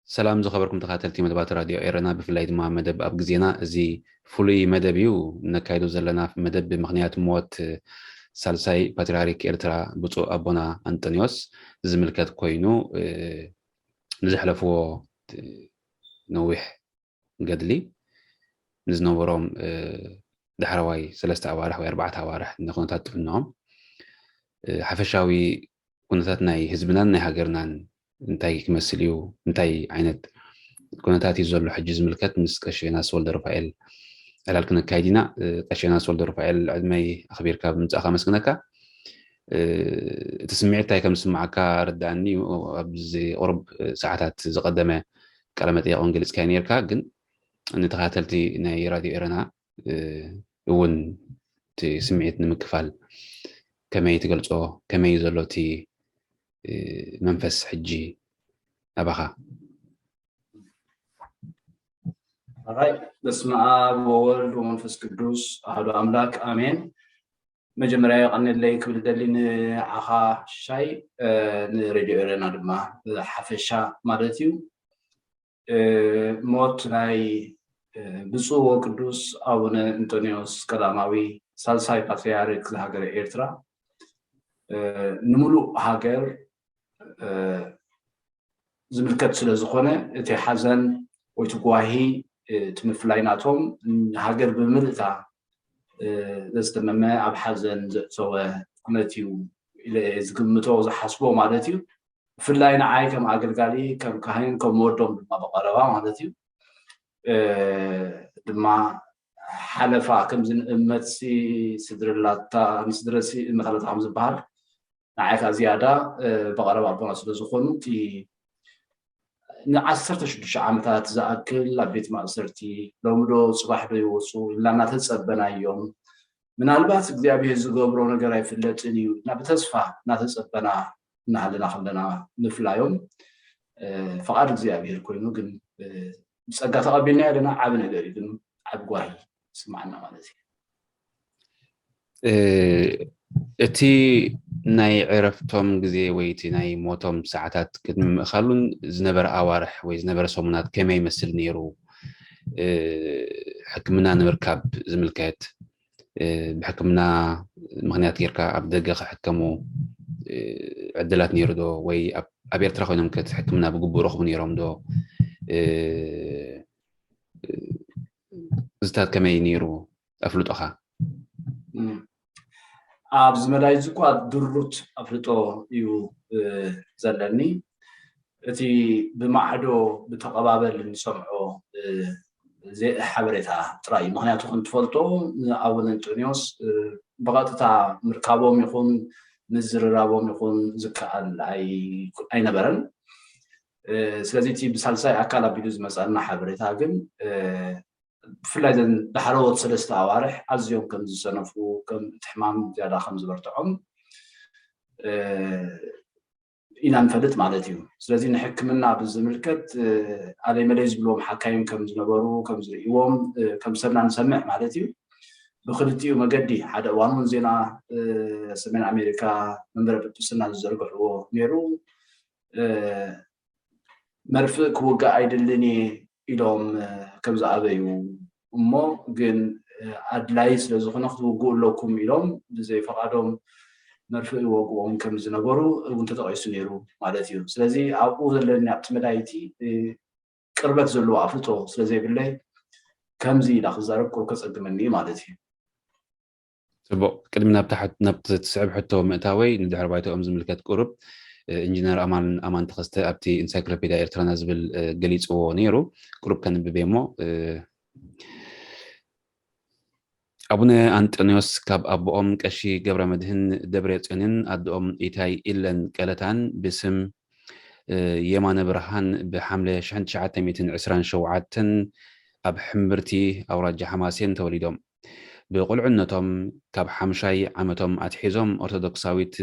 ሰላም ዝኸበርኩም ተኸታተልቲ መደባት ራድዮ ኤረና፣ ብፍላይ ድማ መደብ ኣብ ግዜና። እዚ ፍሉይ መደብ እዩ። ነካይዶ ዘለና መደብ ብምኽንያት ሞት ሳልሳይ ፓትርያርክ ኤርትራ ብፁዕ ኣቦና ኣንጠንዮስ ዝምልከት ኮይኑ፣ እ፣ ንዘሕለፍዎ ነዊሕ ገድሊ ንዝነበሮም፣ እ፣ ዳሕረዋይ ሰለስተ ኣዋርሕ ወይ ኣርባዕተ ኣዋርሕ ንኹነታት ጥዕንኦም፣ እ፣ ሓፈሻዊ ኩነታት ናይ ህዝብናን ናይ ሃገርናን እንታይ ክመስል እዩ፣ እንታይ ዓይነት ኩነታት እዩ ዘሎ ሕጂ ዝምልከት ምስ ቀሺ ዮናስ ወልደ ሩፋኤል ዕላል ክነካይድ ኢና። እ፣ ቀሺ ዮናስ ወልደ ሩፋኤል፣ ዕድመይ ኣኽቢርካ ብምጻእካ ኣመስግነካ። እ፣ እቲ ስምዒት እንታይ ከም ዝስምዓካ ርድኣኒ እዩ። ኣብዚ ቁሩብ ሰዓታት ዝቐደመ ቃለ መጠይቕ እውን ገሊጽካዮ ነይርካ፣ ግን ንተኸታተልቲ ናይ ራድዮ ኤረና፣ እ፣ እውን እቲ ስምዒት ንምክፋል ከመይ ትገልጾ? ከመይ እዩ ዘሎ እቲ፣ እ፣ መንፈስ ሕጂ ኣባኻ? ኣራይ፣ በስመ ኣብ ወወልድ ወመንፈስ ቅዱስ ኣሐዱ ኣምላክ ኣሜን። መጀመርያ የቐንየለይ ክብል ደሊ ንዓኻ ሽሻይ፣ እ፣ ንሬድዮ ኤረና ድማ ብሓፈሻ ማለት እዩ። እ፣ ሞት ናይ፣ እ፣ ብፁዕ ወቅዱስ ኣቡነ እንጦንዮስ ቀዳማዊ ሳልሳይ ፓትርያርክ ዝሃገረ ኤርትራ፣ እ፣ ንምሉእ ሃገር፣ እ፣ ዝምልከት ስለ ዝኾነ፣ እቲ ሓዘን ወይ እቲ ጓሂ፣ እ፣ እቲ ምፍላይ ናቶም ንሃገር ብምልእታ፣ እ፣ ዘስደመመ፣ ኣብ ሓዘን ዘእተወ ኩነት እዩ ኢለ እየ ዝግምቶ፣ ዝሓስቦ ማለት እዩ። ብፍላይ ንዓይ ከም ኣገልጋሊ፣ ከም ካህን፣ ከም ወዶም ድማ ብቐረባ ማለት እዩ፣ እ፣ ድማ ሓለፋ ከምዚ ንእመትሲ ስድሪ ኣላታ፣ ንስድረሲ እመት ኣለታ ከም ዝበሃል፣ ንዓይ ከኣ ዝያዳ፣ እ፣ ብቐረባ ኣቦና ስለ ዝኾኑ፣ እቲ ንዓሰርተ ሽዱሽተ ዓመታት ዝኣክል ኣብ ቤት ማእሰርቲ፣ ሎሚ ዶ ጽባሕ ዶ ይወጹ ኢልና እናተጸበናዮም፣ ምናልባት እግዚኣብሔር ዝገብሮ ነገር ኣይፍለጥን እዩ እና ብተስፋ እናተጸበና እናሃለና ከለና ምፍላዮም፣ እ፣ ፍቓድ እግዚኣብሔር ኮይኑ ግን፣ እ፣ ብጸጋ ተቐቢልናዮ ኣለና። ዓቢ ነገር እዩ ግን ዓቢ ጓሂ ይስምዓና ማለት እዩ። እ፣ እቲ ናይ ዕረፍቶም ግዜ ወይ እቲ ናይ ሞቶም ሰዓታት ቅድሚ ምእኻሉን ዝነበረ ኣዋርሕ ወይ ዝነበረ ሰሙናት ከመይ ይመስል ነይሩ? እ፣ ሕክምና ንምርካብ ዝምልከት፣ እ፣ ብሕክምና ምኽንያት ጌርካ ኣብ ደገ ክሕከሙ፣ እ፣ ዕድላት ነይሩ ዶ? ወይ ኣብ፣ ኣብ ኤርትራ ኮይኖም ከ እቲ ሕክምና ብግቡእ ረኽቡ ነይሮም ዶ? እ፣ እዚታት ከመይ ነይሩ ኣፍልጦኻ? እም። ኣብዚ መዳይ እዚ እኳ ድሩት ኣፍልጦ እዩ፣ እ፣ ዘለኒ። እቲ ብማዕዶ ብተቐባበል እንሰምዖ፣ እ፣ ዘ-፣ ሓበሬታ ጥራይ እዩ። ምኽንያቱ፣ ከም ትፈልጦ፣ ንኣቡነ እንጦንዮስ፣ እ፣ ብቐጥታ ምርካቦም ይኹን ምዝርራቦም ይኹን ዝከኣል ኣይ-፣ ኣይነበረን። እ፣ ስለዚ፣ እቲ ብሳልሳይ ኣካል ኣቢሉ ዝመጸና ሓበሬታ ግን፣ እ፣ ብፍላይ ዘን ዳሕረዎት ሰለስተ ኣዋርሕ ኣዝዮም ከም ዝሰነፉ፣ ከም እቲ ሕማም ዝያዳ ከም ዝበርትዖም፣ እ፣ ኢና ንፈልጥ ማለት እዩ። ስለዚ ንሕክምና ብዝምልከት፣ እ፣ ኣለይ መለይ ዝብልዎም ሓካይም ከም ዝነበሩ፣ ከም ዝርእይዎም፣ እ፣ ከም ሰብና ንሰምዕ ማለት እዩ። ብክልቲኡ መገዲ፣ ሓደ እዋን እውን ዜና፣ እ፣ ሰሜን ኣሜሪካ መንበረ ጵጵስና ዝዘርግሕዎ ነይሩ። እ፣ መርፍእ ክውጋእ ኣይደልን እየ ኢሎም፣ እ፣ ከም ዝኣበዩ፣ እሞ ግን፣ እ፣ ኣድላይ ስለ ዝኾነ ክትውግኡ ኣለኩም ኢሎም ብዘይ ፈቓዶም መርፍእ ይወግዎም ከም ዝነበሩ እውን ተጠቒሱ ነይሩ ማለት እዩ። ስለዚ ኣብኡ ዘለኒ ኣብቲ መዳይቲ፣ እ፣ ቅርበት ዘለዎ ኣፍልጦ ስለ ዘይብለይ ከምዚ ኢላ ክዛረብ ቁሩብ ከጸግመኒ እዩ ማለት እዩ። ጽቡቕ። ቅድሚ ናብታ ሕት-፣ ናብቲ ትስዕብ ሕቶ ምእታወይ፣ ንድሕሪ ባይታኦም ዝምልከት ቁሩብ፣ እ፣ ኢንጂነር ኣማን፣ ኣማን ተኸስተ ኣብቲ ኢንሳይክሎፔድያ ኤርትራና ዝብል፣ እ፣ ገሊጽዎ ነይሩ። ቁሩብ ከንብብ እየ እሞ፣ እ፣ ኣቡነ ኣንጠንዮስ ካብ ኣቦኦም ቀሺ ገብረ መድህን ደብረጽዮንን ኣደኦም ኢታይ ኢለን ቀለታን ብስም የማነ ብርሃን ብሓምለ ሽሕን ትሽዓተ ሚእትን ዕስራን ሸውዓተን ኣብ ሕምብርቲ ኣውራጃ ሓማሴን ተወሊዶም። ብቁልዕነቶም ካብ ሓምሻይ ዓመቶም ኣትሒዞም ኦርቶዶክሳዊት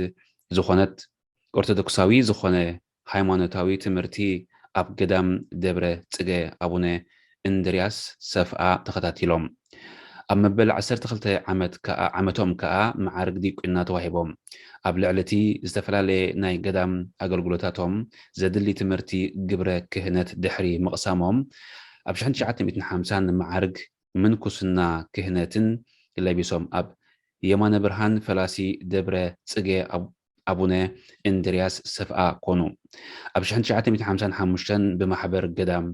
ዝኾነት ኦርቶዶክሳዊ ዝኾነ ሃይማኖታዊ ትምህርቲ ኣብ ገዳም ደብረ ጽገ ኣቡነ እንድርያስ ሰፍኣ ተኸታቲሎም። ኣብ መበል ዓሰርተ ክልተ ዓመት ከኣ ዓመቶም ከኣ መዓርግ ዲቁና ተዋሂቦም። ኣብ ልዕሊ እቲ ዝተፈላለየ ናይ ገዳም ኣገልግሎታቶም ዘድሊ ትምህርቲ ግብረ ክህነት ድሕሪ ምቕሳሞም ኣብ ሽሕን ትሽዓተ ሚእትን ሓምሳን መዓርግ ምንኩስና ክህነትን ለቢሶም ኣብ የማነ ብርሃን ፈላሲ ደብረ ጽገ ኣቡነ እንድርያስ ሰፍኣ ኮኑ። ኣብ ሽሕን ትሽዓተ ሚእትን ሓምሳን ሓሙሽተን ብማሕበር ገዳም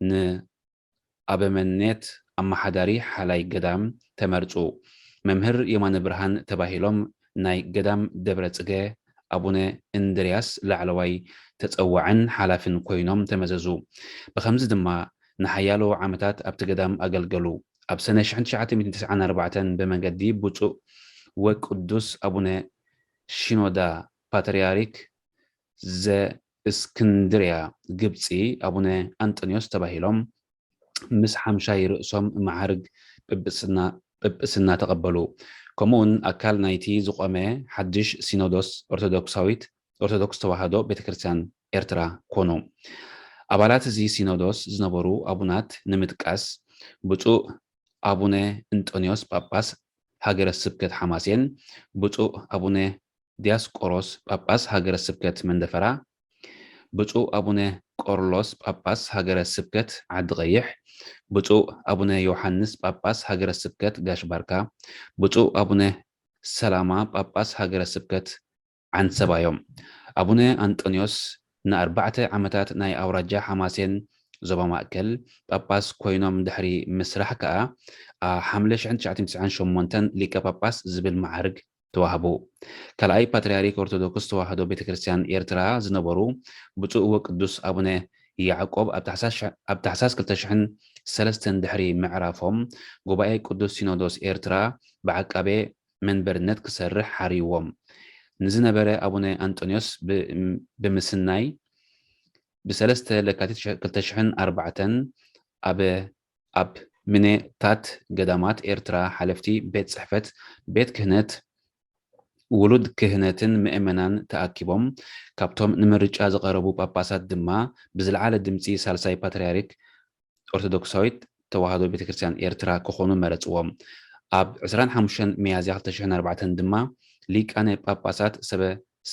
ንኣበመኔት ኣመሓዳሪ ሓላይ ገዳም ተመርጹ። መምህር የማነ ብርሃን ተባሂሎም ናይ ገዳም ደብረ ጽገ ኣቡነ እንድርያስ ላዕለዋይ ተጸዋዕን ሓላፍን ኮይኖም ተመዘዙ። ብኸምዚ ድማ ንሓያሎ ዓመታት ኣብቲ ገዳም ኣገልገሉ። ኣብ ሰነ ሽሕን ትሽዓተ ሚእትን ተስዓን ኣርባዕተን ብመንገዲ ብፁዕ ወቅዱስ ኣቡነ ሺኖዳ ፓትርያርክ ዘእስክንድርያ ግብጺ ኣቡነ ኣንጠንዮስ ተባሂሎም ምስ ሓምሻይ ርእሶም መዓርግ ጵጵስና ጵጵስና ተቐበሉ። ከምኡውን ኣካል ናይቲ ዝቖመ ሓድሽ ሲኖዶስ ኦርቶዶክሳዊት ኦርቶዶክስ ተዋህዶ ቤተክርስትያን ኤርትራ ኮኑ። ኣባላት እዚ ሲኖዶስ ዝነበሩ ኣቡናት ንምጥቃስ ብፁዕ ኣቡነ እንጦንዮስ ጳጳስ ሃገረ ስብከት ሓማሴን፣ ብፁዕ ኣቡነ ዲያስቆሮስ ጳጳስ ሃገረ ስብከት መንደፈራ፣ ብፁዕ ኣቡነ ቆርሎስ ጳጳስ ሃገረ ስብከት ዓዲ ቀይሕ፣ ብፁዕ ኣቡነ ዮሓንስ ጳጳስ ሃገረ ስብከት ጋሽ ባርካ፣ ብፁዕ ኣቡነ ሰላማ ጳጳስ ሃገረ ስብከት ዓንሰባ እዮም። ኣቡነ ኣንጠንዮስ ንኣርባዕተ ዓመታት ናይ ኣውራጃ ሓማሴን ዞባ ማእከል ጳጳስ ኮይኖም ድሕሪ ምስራሕ ከኣ፣ ኣብ ሓምለ ሽሕን ትሽዓተ ሚእትን ትስዓን ሸሞንተን ሊቀ ጳጳስ ዝብል መዓርግ ተዋህቡ። ካልኣይ ፓትርያርክ ኦርቶዶክስ ተዋህዶ ቤተ ክርስቲያን ኤርትራ ዝነበሩ ብፁዕ ወቅዱስ ኣቡነ ያዕቆብ ኣብ ታሕሳስ ሸ-፣ ኣብ ታሕሳስ ክልተ ሽሕን ሰለስተን ድሕሪ ምዕራፎም፣ ጉባኤ ቅዱስ ሲኖዶስ ኤርትራ ብዓቃቤ መንበርነት ክሰርሕ ሓርይዎም ንዝነበረ ኣቡነ ኣንጦንዮስ ብ-፣ ብምስናይ፣ ብሰለስተ ለካቲት ሽ-፣ ክልተ ሽሕን ኣርባዕተን ኣብ፣ ኣብ ምኔታት ገዳማት ኤርትራ ሓለፍቲ ቤት ጽሕፈት ቤት ክህነት ውሉድ ክህነትን ምእመናን ተኣኪቦም፣ ካብቶም ንምርጫ ዝቐረቡ ጳጳሳት ድማ ብዝለዓለ ድምጺ ሳልሳይ ፓትርያርክ ኦርቶዶክሳዊት ተዋህዶ ቤተክርስትያን ኤርትራ ክኾኑ መረጽዎም። ኣብ ዕስራን ሓሙሽተን ሚያዝያ ክልተ ሽሕን ኣርባዕተን ድማ ሊቃነ ጳጳሳት ሰበ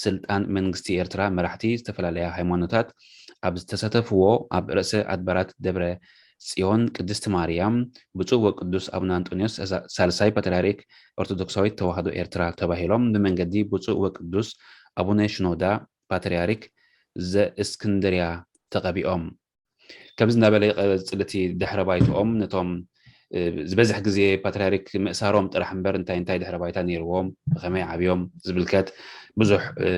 ስልጣን መንግስቲ ኤርትራ፣ መራሕቲ ዝተፈላለያ ሃይማኖታት ኣብ ዝተሳተፍዎ ኣብ ርእሰ ኣድባራት ደብረ ጽዮን ቅድስቲ ማርያም ብፁዕ ወቅዱስ ኣቡነ ኣንጦንዮስ ሳልሳይ ፓትርያርክ ኦርቶዶክሳዊት ተዋህዶ ኤርትራ ተባሂሎም ብመንገዲ ብፁዕ ወቅዱስ ኣቡነ ሽኖዳ ፓትርያርክ ዘእስክንድርያ ተቐቢኦም። ከምዚ እናበለ ይቐጽል እቲ ድሕረ ባይትኦም። ነቶም፣ እ፣ ዝበዝሕ ግዜ ፓትርያርክ ምእሳሮም ጥራሕ እምበር እንታይ እንታይ ድሕረ ባይታ ነይርዎም፣ ብኸመይ ዓብዮም ዝምልከት ብዙሕ፣ እ፣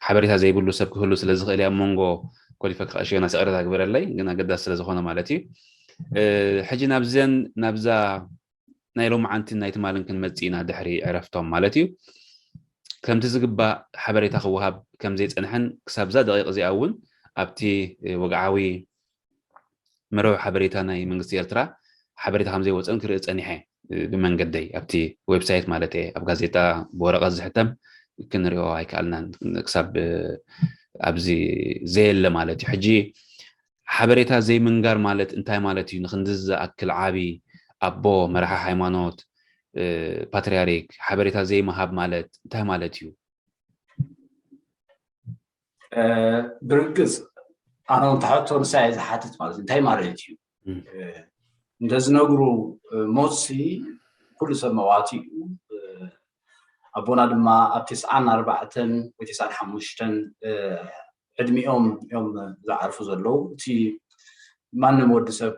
ሓበሬታ ዘይብሉ ሰብ ክህሉ ስለ ዝኽእል እየ ኣብ መንጎ ኮሊፈ ክቐሽዮ ናስ ይቕሬታ ግበረለይ፣ ግን ኣገዳሲ ስለ ዝኾነ ማለት እዩ። እ፣ ሕጂ ናብዘን፣ ናብዛ ናይ ሎምዓንትን ናይ ትማልን ክንመጽእ ኢና ድሕሪ ዕረፍቶም ማለት እዩ። ከምቲ ዝግባእ ሓበሬታ ክወሃብ ከም ዘይጸንሐን ክሳብ እዛ ደቂቕ እዚኣ እውን ኣብቲ ወግዓዊ መርበብ ሓበሬታ ናይ መንግስቲ ኤርትራ ሓበሬታ ከም ዘይወጸን ክርኢ ጸኒሐ፣ ብመንገደይ ኣብቲ ዌብሳይት ማለት እየ፣ ኣብ ጋዜጣ ብወረቐት ዝሕተም ክንሪኦ ኣይከኣልናን፣ ክሳብ ኣብዚ ዘየለ ማለት እዩ። ሕጂ ሓበሬታ ዘይምንጋር ማለት እንታይ ማለት እዩ? ንክንድዚ ዝኣክል ዓቢ ኣቦ መራሒ ሃይማኖት፣ እ፣ ፓትርያርክ ሓበሬታ ዘይምሃብ ማለት እንታይ ማለት እዩ? እ፣ ብርግጽ ኣነ እውን ትሕቶ ንሳ እየ ዝሓትት ማለት እዩ። እንታይ ማለት እዩ? እም። እ፣ እንተዝነግሩ፣ እ፣ ሞትሲ ኩሉ ሰብ መዋቲ እዩ። እ፣ ኣቦና ድማ ኣብ ተስዓን ኣርባዕተን ወይ ተስዓን ሓሙሽተን፣ እ፣ ዕድሚኦም እዮም ዝዓርፉ ዘለዉ። እቲ ማንም ወዲ ሰብ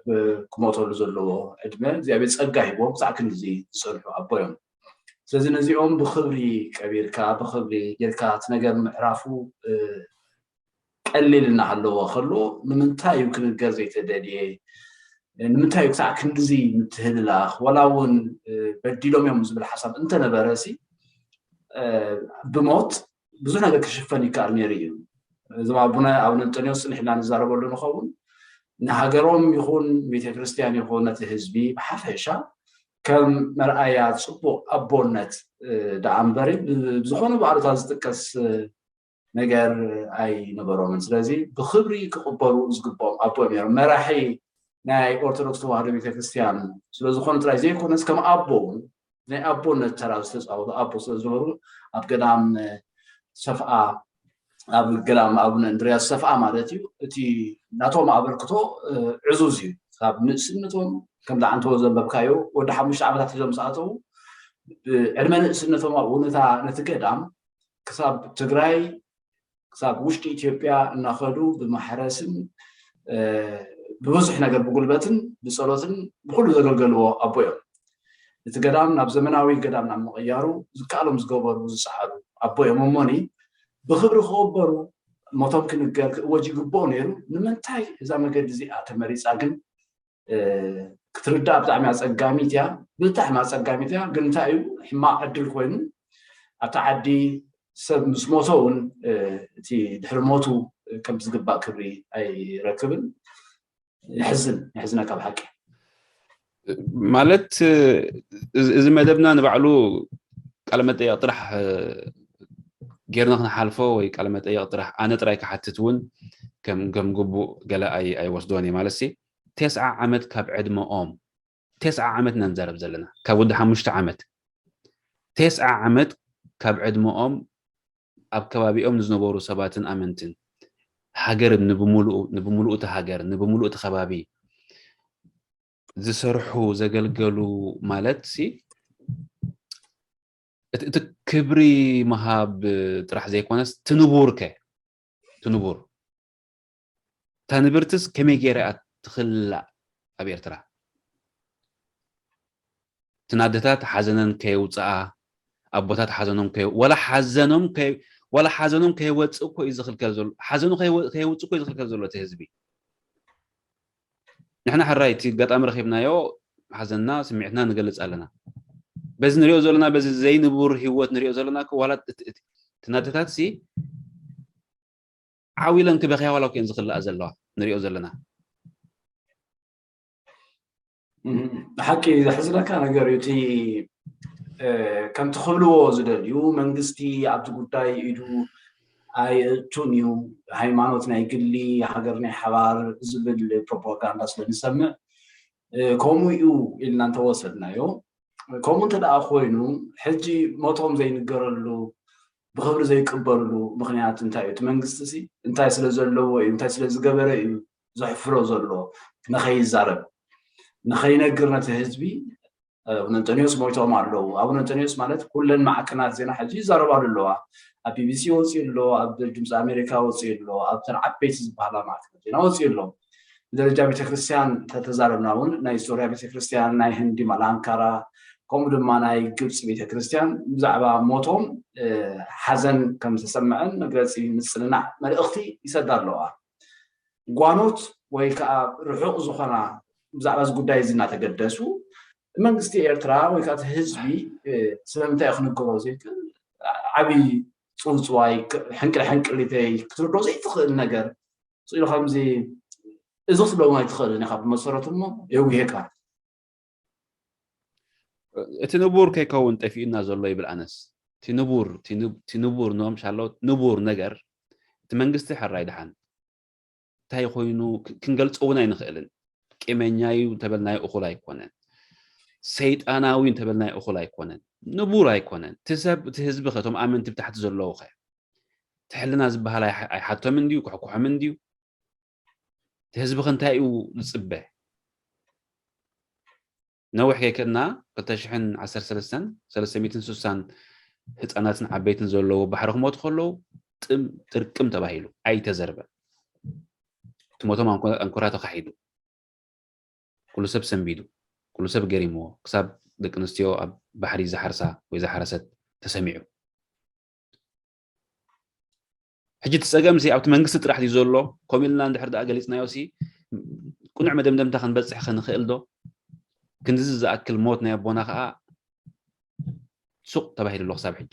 ክሞተሉ ዘለዎ ዕድመ እግዚኣብሔር ጸጋ ሂቦም ክሳዕ ክንድዚ ዝጸንሑ ኣቦ እዮም። ስለዚ ነዚኦም ብኽብሪ ቀቢርካ፣ ብኽብሪ ጌርካ እቲ ነገር ምዕራፉ፣ እ፣ ቀሊል እናሃለዎ ከሎ ንምንታይ እዩ ክንገር ዘይተደልየ? ንምንታይ እዩ ክሳዕ ክንድዚ ምትህልላኽ፣ ዋላ እውን በዲሎም እዮም ዝብል ሓሳብ እንተነበረ ሲ ብሞት ብዙሕ ነገር ክሽፈን ይከኣል ነይሩ እዩ። እዞም ኣቡነ ኣቡነ እንጠንዮስ ጽኒሕና ንዛረበሉ ንኸውን፣ ንሃገሮም ይኹን ቤተክርስትያን ይኹን ነቲ ህዝቢ ብሓፈሻ ከም መርኣያ ጽቡቕ ኣቦነት ደኣ እምበሪ ብዝኾነ ብኣሉታ ዝጥቀስ ነገር ኣይነበሮምን። ስለዚ ብኽብሪ ክቕበሩ ዝግብኦም ኣቦ እዮም ነይሮም። መራሒ ናይ ኦርቶዶክስ ተዋህዶ ቤተክርስትያን ስለዝኾኑ ጥራይ ዘይኮነስ ከም ኣቦ እውን ናይ ኣቦነት ተራ ዝተፃወቱ ኣቦ ስለዝነበሩ ኣብ ገዳም ሰፍኣ ኣብ ገዳም ኣቡነ እንድርያስ ሰፍኣ ማለት እዩ። እቲ ናቶም ኣበርክቶ ዕዙዝ እዩ። ካብ ንእስነቶም ከምዚ ዓንተቦ ዘንበብካዮ ወዲ ሓሙሽተ ዓመታት ሒዞም ዝኣተዉ ዕድመ ንእስነቶም ኣብኡ ነታ ነቲ ገዳም ክሳብ ትግራይ ክሳብ ውሽጢ ኢትዮጵያ እናኸዱ ብማሕረስን ብብዙሕ ነገር ብጉልበትን ብፀሎትን ብኩሉ ዘገልገልዎ ኣቦ እዮም። እቲ ገዳም ናብ ዘመናዊ ገዳም ናብ ምቕያሩ ዝከኣሎም ዝገበሩ ዝፀዓሩ ኣቦ እዮም እሞኒ ብክብሪ ክቕበሩ ሞቶም ክንገር ክእወጅ ይግብኦ ነይሩ። ንምንታይ እዛ መገዲ እዚኣ ተመሪፃ ግን ክትርዳእ ብጣዕሚ ኣፀጋሚት እያ። ብጣዕሚ ኣፀጋሚት እያ ግን እንታይ እዩ ሕማቕ ዕድል ኮይኑ ኣብቲ ዓዲ ሰብ ምስ ሞተ እውን እቲ ድሕሪ ሞቱ ከም ዝግባእ ክብሪ ኣይረክብን። የሕዝን የሕዝነካ ብሓቂ። ማለት እዚ መደብና ንባዕሉ ቃለ መጠየቕ ጥራሕ ጌርና ክንሓልፎ ወይ ቃለ መጠየቕ ጥራሕ ኣነ ጥራይ ክሓትት እውን ከም ከም ግቡእ ገለ ኣይወስዶን እየ ማለት ሲ ተስዓ ዓመት ካብ ዕድመኦም ተስዓ ዓመት ኢና ንዛረብ ዘለና ካብ ወዲ ሓሙሽተ ዓመት ተስዓ ዓመት ካብ ዕድመኦም ኣብ ከባቢኦም ንዝነበሩ ሰባትን ኣመንትን ሃገር ንብምሉኡ ንብምሉኡ እቲ ሃገር ንብምሉኡ እቲ ከባቢ ዝሰርሑ ዘገልገሉ ማለት ሲ እቲ ክብሪ ምሃብ ጥራሕ ዘይኮነስ ትንቡር ከ ትንቡር እታ ንብርትስ ከመይ ገይራ እያ ትኽላእ ኣብ ኤርትራ እቲ ናደታት ሓዘነን ከየውፅኣ ኣቦታት ሓዘኖም ወላ ሓዘኖም ወላ ሓዘኖም ከየወፅእ እኮ እዩ ዝኽልከል ዘሎ ሓዘኑ ከየውፅእ እኮ እዩ ዝኽልከል ዘሎ እቲ ህዝቢ ንሕና ሕራይ እቲ ኣጋጣሚ ረኺብናዮ ሓዘንና ስሚዕትና ንገልፅ ኣለና በዚ ንሪኦ ዘለና በዚ ዘይንቡር ህይወት ንሪኦ ዘለና ዋላ እቲ ናደታት ሲ ዓው ኢለን ክበኽያ ዋላ እኮ እየን ዝኽልኣ ዘለዋ ንሪኦ ዘለና ሓቂ ዘሕዝነካ ነገር እዩ እቲ ከምቲ ክብልዎ ዝደልዩ መንግስቲ ኣብዚ ጉዳይ ኢዱ ኣይእቱን እዩ ሃይማኖት ናይ ግሊ ሃገር ናይ ሓባር ዝብል ፕሮፓጋንዳ ስለንሰምዕ ከምኡ እዩ ኢልና እንተወሰድናዮ ከምኡ እንተ ደኣ ኮይኑ ሕጂ ሞቶም ዘይንገረሉ ብኽብሪ ዘይቅበልሉ ምኽንያት እንታይ እዩ? እቲ መንግስቲ ሲ እንታይ ስለ ዘለዎ እዩ እንታይ ስለ ዝገበረ እዩ ዘሕፍሮ ዘሎ ንኸይዛረብ ንኸይነግር ነቲ ህዝቢ ኣቡነ እንጠንዮስ ሞይቶም ኣለዉ። ኣቡነ እንጠንዮስ ማለት ኩለን ማዕከናት ዜና ሕጂ ይዛረባሉ ኣለዋ። ኣብ ቢቢሲ ወፂኡ ኣሎ፣ ኣብ ድምፂ ኣሜሪካ ወፂኡ ኣሎ፣ ኣብተን ዓበይቲ ዝበሃላ ማዕከናት ዜና ወፂኡ ኣሎ። ብደረጃ ቤተክርስትያን እንተተዛረብና እውን ናይ ሶርያ ቤተክርስትያን ናይ ህንዲ ማላንካራ ከምኡ ድማ ናይ ግብፂ ቤተክርስትያን ብዛዕባ ሞቶም ሓዘን ከም ዝተሰምዐን መግለፂ ምፅንናዕ መልእኽቲ ይሰዳ ኣለዋ ጓኖት ወይ ከዓ ርሑቕ ዝኾና ብዛዕባ እዚ ጉዳይ እዚ እናተገደሱ መንግስቲ ኤርትራ ወይ ከዓ ህዝቢ ስለምንታይ ክንገሮ ዘይክእል ዓብዪ ፅውፅዋይ ሕንቅል ሕንቅሊተይ ክትርዶ ዘይትኽእል ነገር ስኢሉ ከምዚ እዚ ክትብሎም ኣይትኽእልን ኢኻ ብመሰረቱ እሞ የጉሄካ እቲ ንቡር ከይከውን ጠፊኡና ዘሎ ይብል ኣነስ እቲ ንቡር እቲ ንቡር ኖም ሻሎት ንቡር ነገር እቲ መንግስቲ ሕራይ ድሓን እንታይ ኮይኑ ክንገልፆ እውን ኣይንኽእልን ቂመኛ እዩ እንተበልናዮ እኹል ኣይኮነን ሰይጣናዊ እንተበልናዮ እኹል ኣይኮነን ንቡር ኣይኮነን እቲ ሰብ እቲ ህዝቢ ከቶም ኣመንቲ ብታሕቲ ዘለዉ ኸ ትሕልና ዝበሃል ኣይሓቶም እንድዩ ክሕኩሖም እንድዩ እቲ ህዝቢ ከ እንታይ እዩ ዝፅበ ነዊሕ ከይከድና ክልተ ሽሕን ዓሰርተ ሰለስተን ሰለስተ ሚእትን ስሳን ህፃናትን ዓበይትን ዘለዎ ባሕሪ ክሞቱ ከለዉ ጥም ጥርቅም ተባሂሉ ኣይተዘርበን እቲ ሞቶም ኣንኮራ ተካሒዱ ኩሉ ሰብ ሰንቢዱ ኩሉ ሰብ ገሪምዎ ክሳብ ደቂ ኣንስትዮ ኣብ ባሕሪ ዝሓርሳ ወይ ዝሓረሰት ተሰሚዑ ሕጂ እቲ ፀገም ሲ ኣብቲ መንግስቲ ጥራሕ ድዩ ዘሎ ከምኡ ኢልና እንድሕር ደኣ ገሊፅናዮ ሲ ቅኑዕ መደምደምታ ክንበፅሕ ክንኽእል ዶ? ክንድዚ ዝኣክል ሞት ናይ ኣቦና ከዓ ሱቕ ተባሂሉ ኣሎ ክሳብ ሕጂ።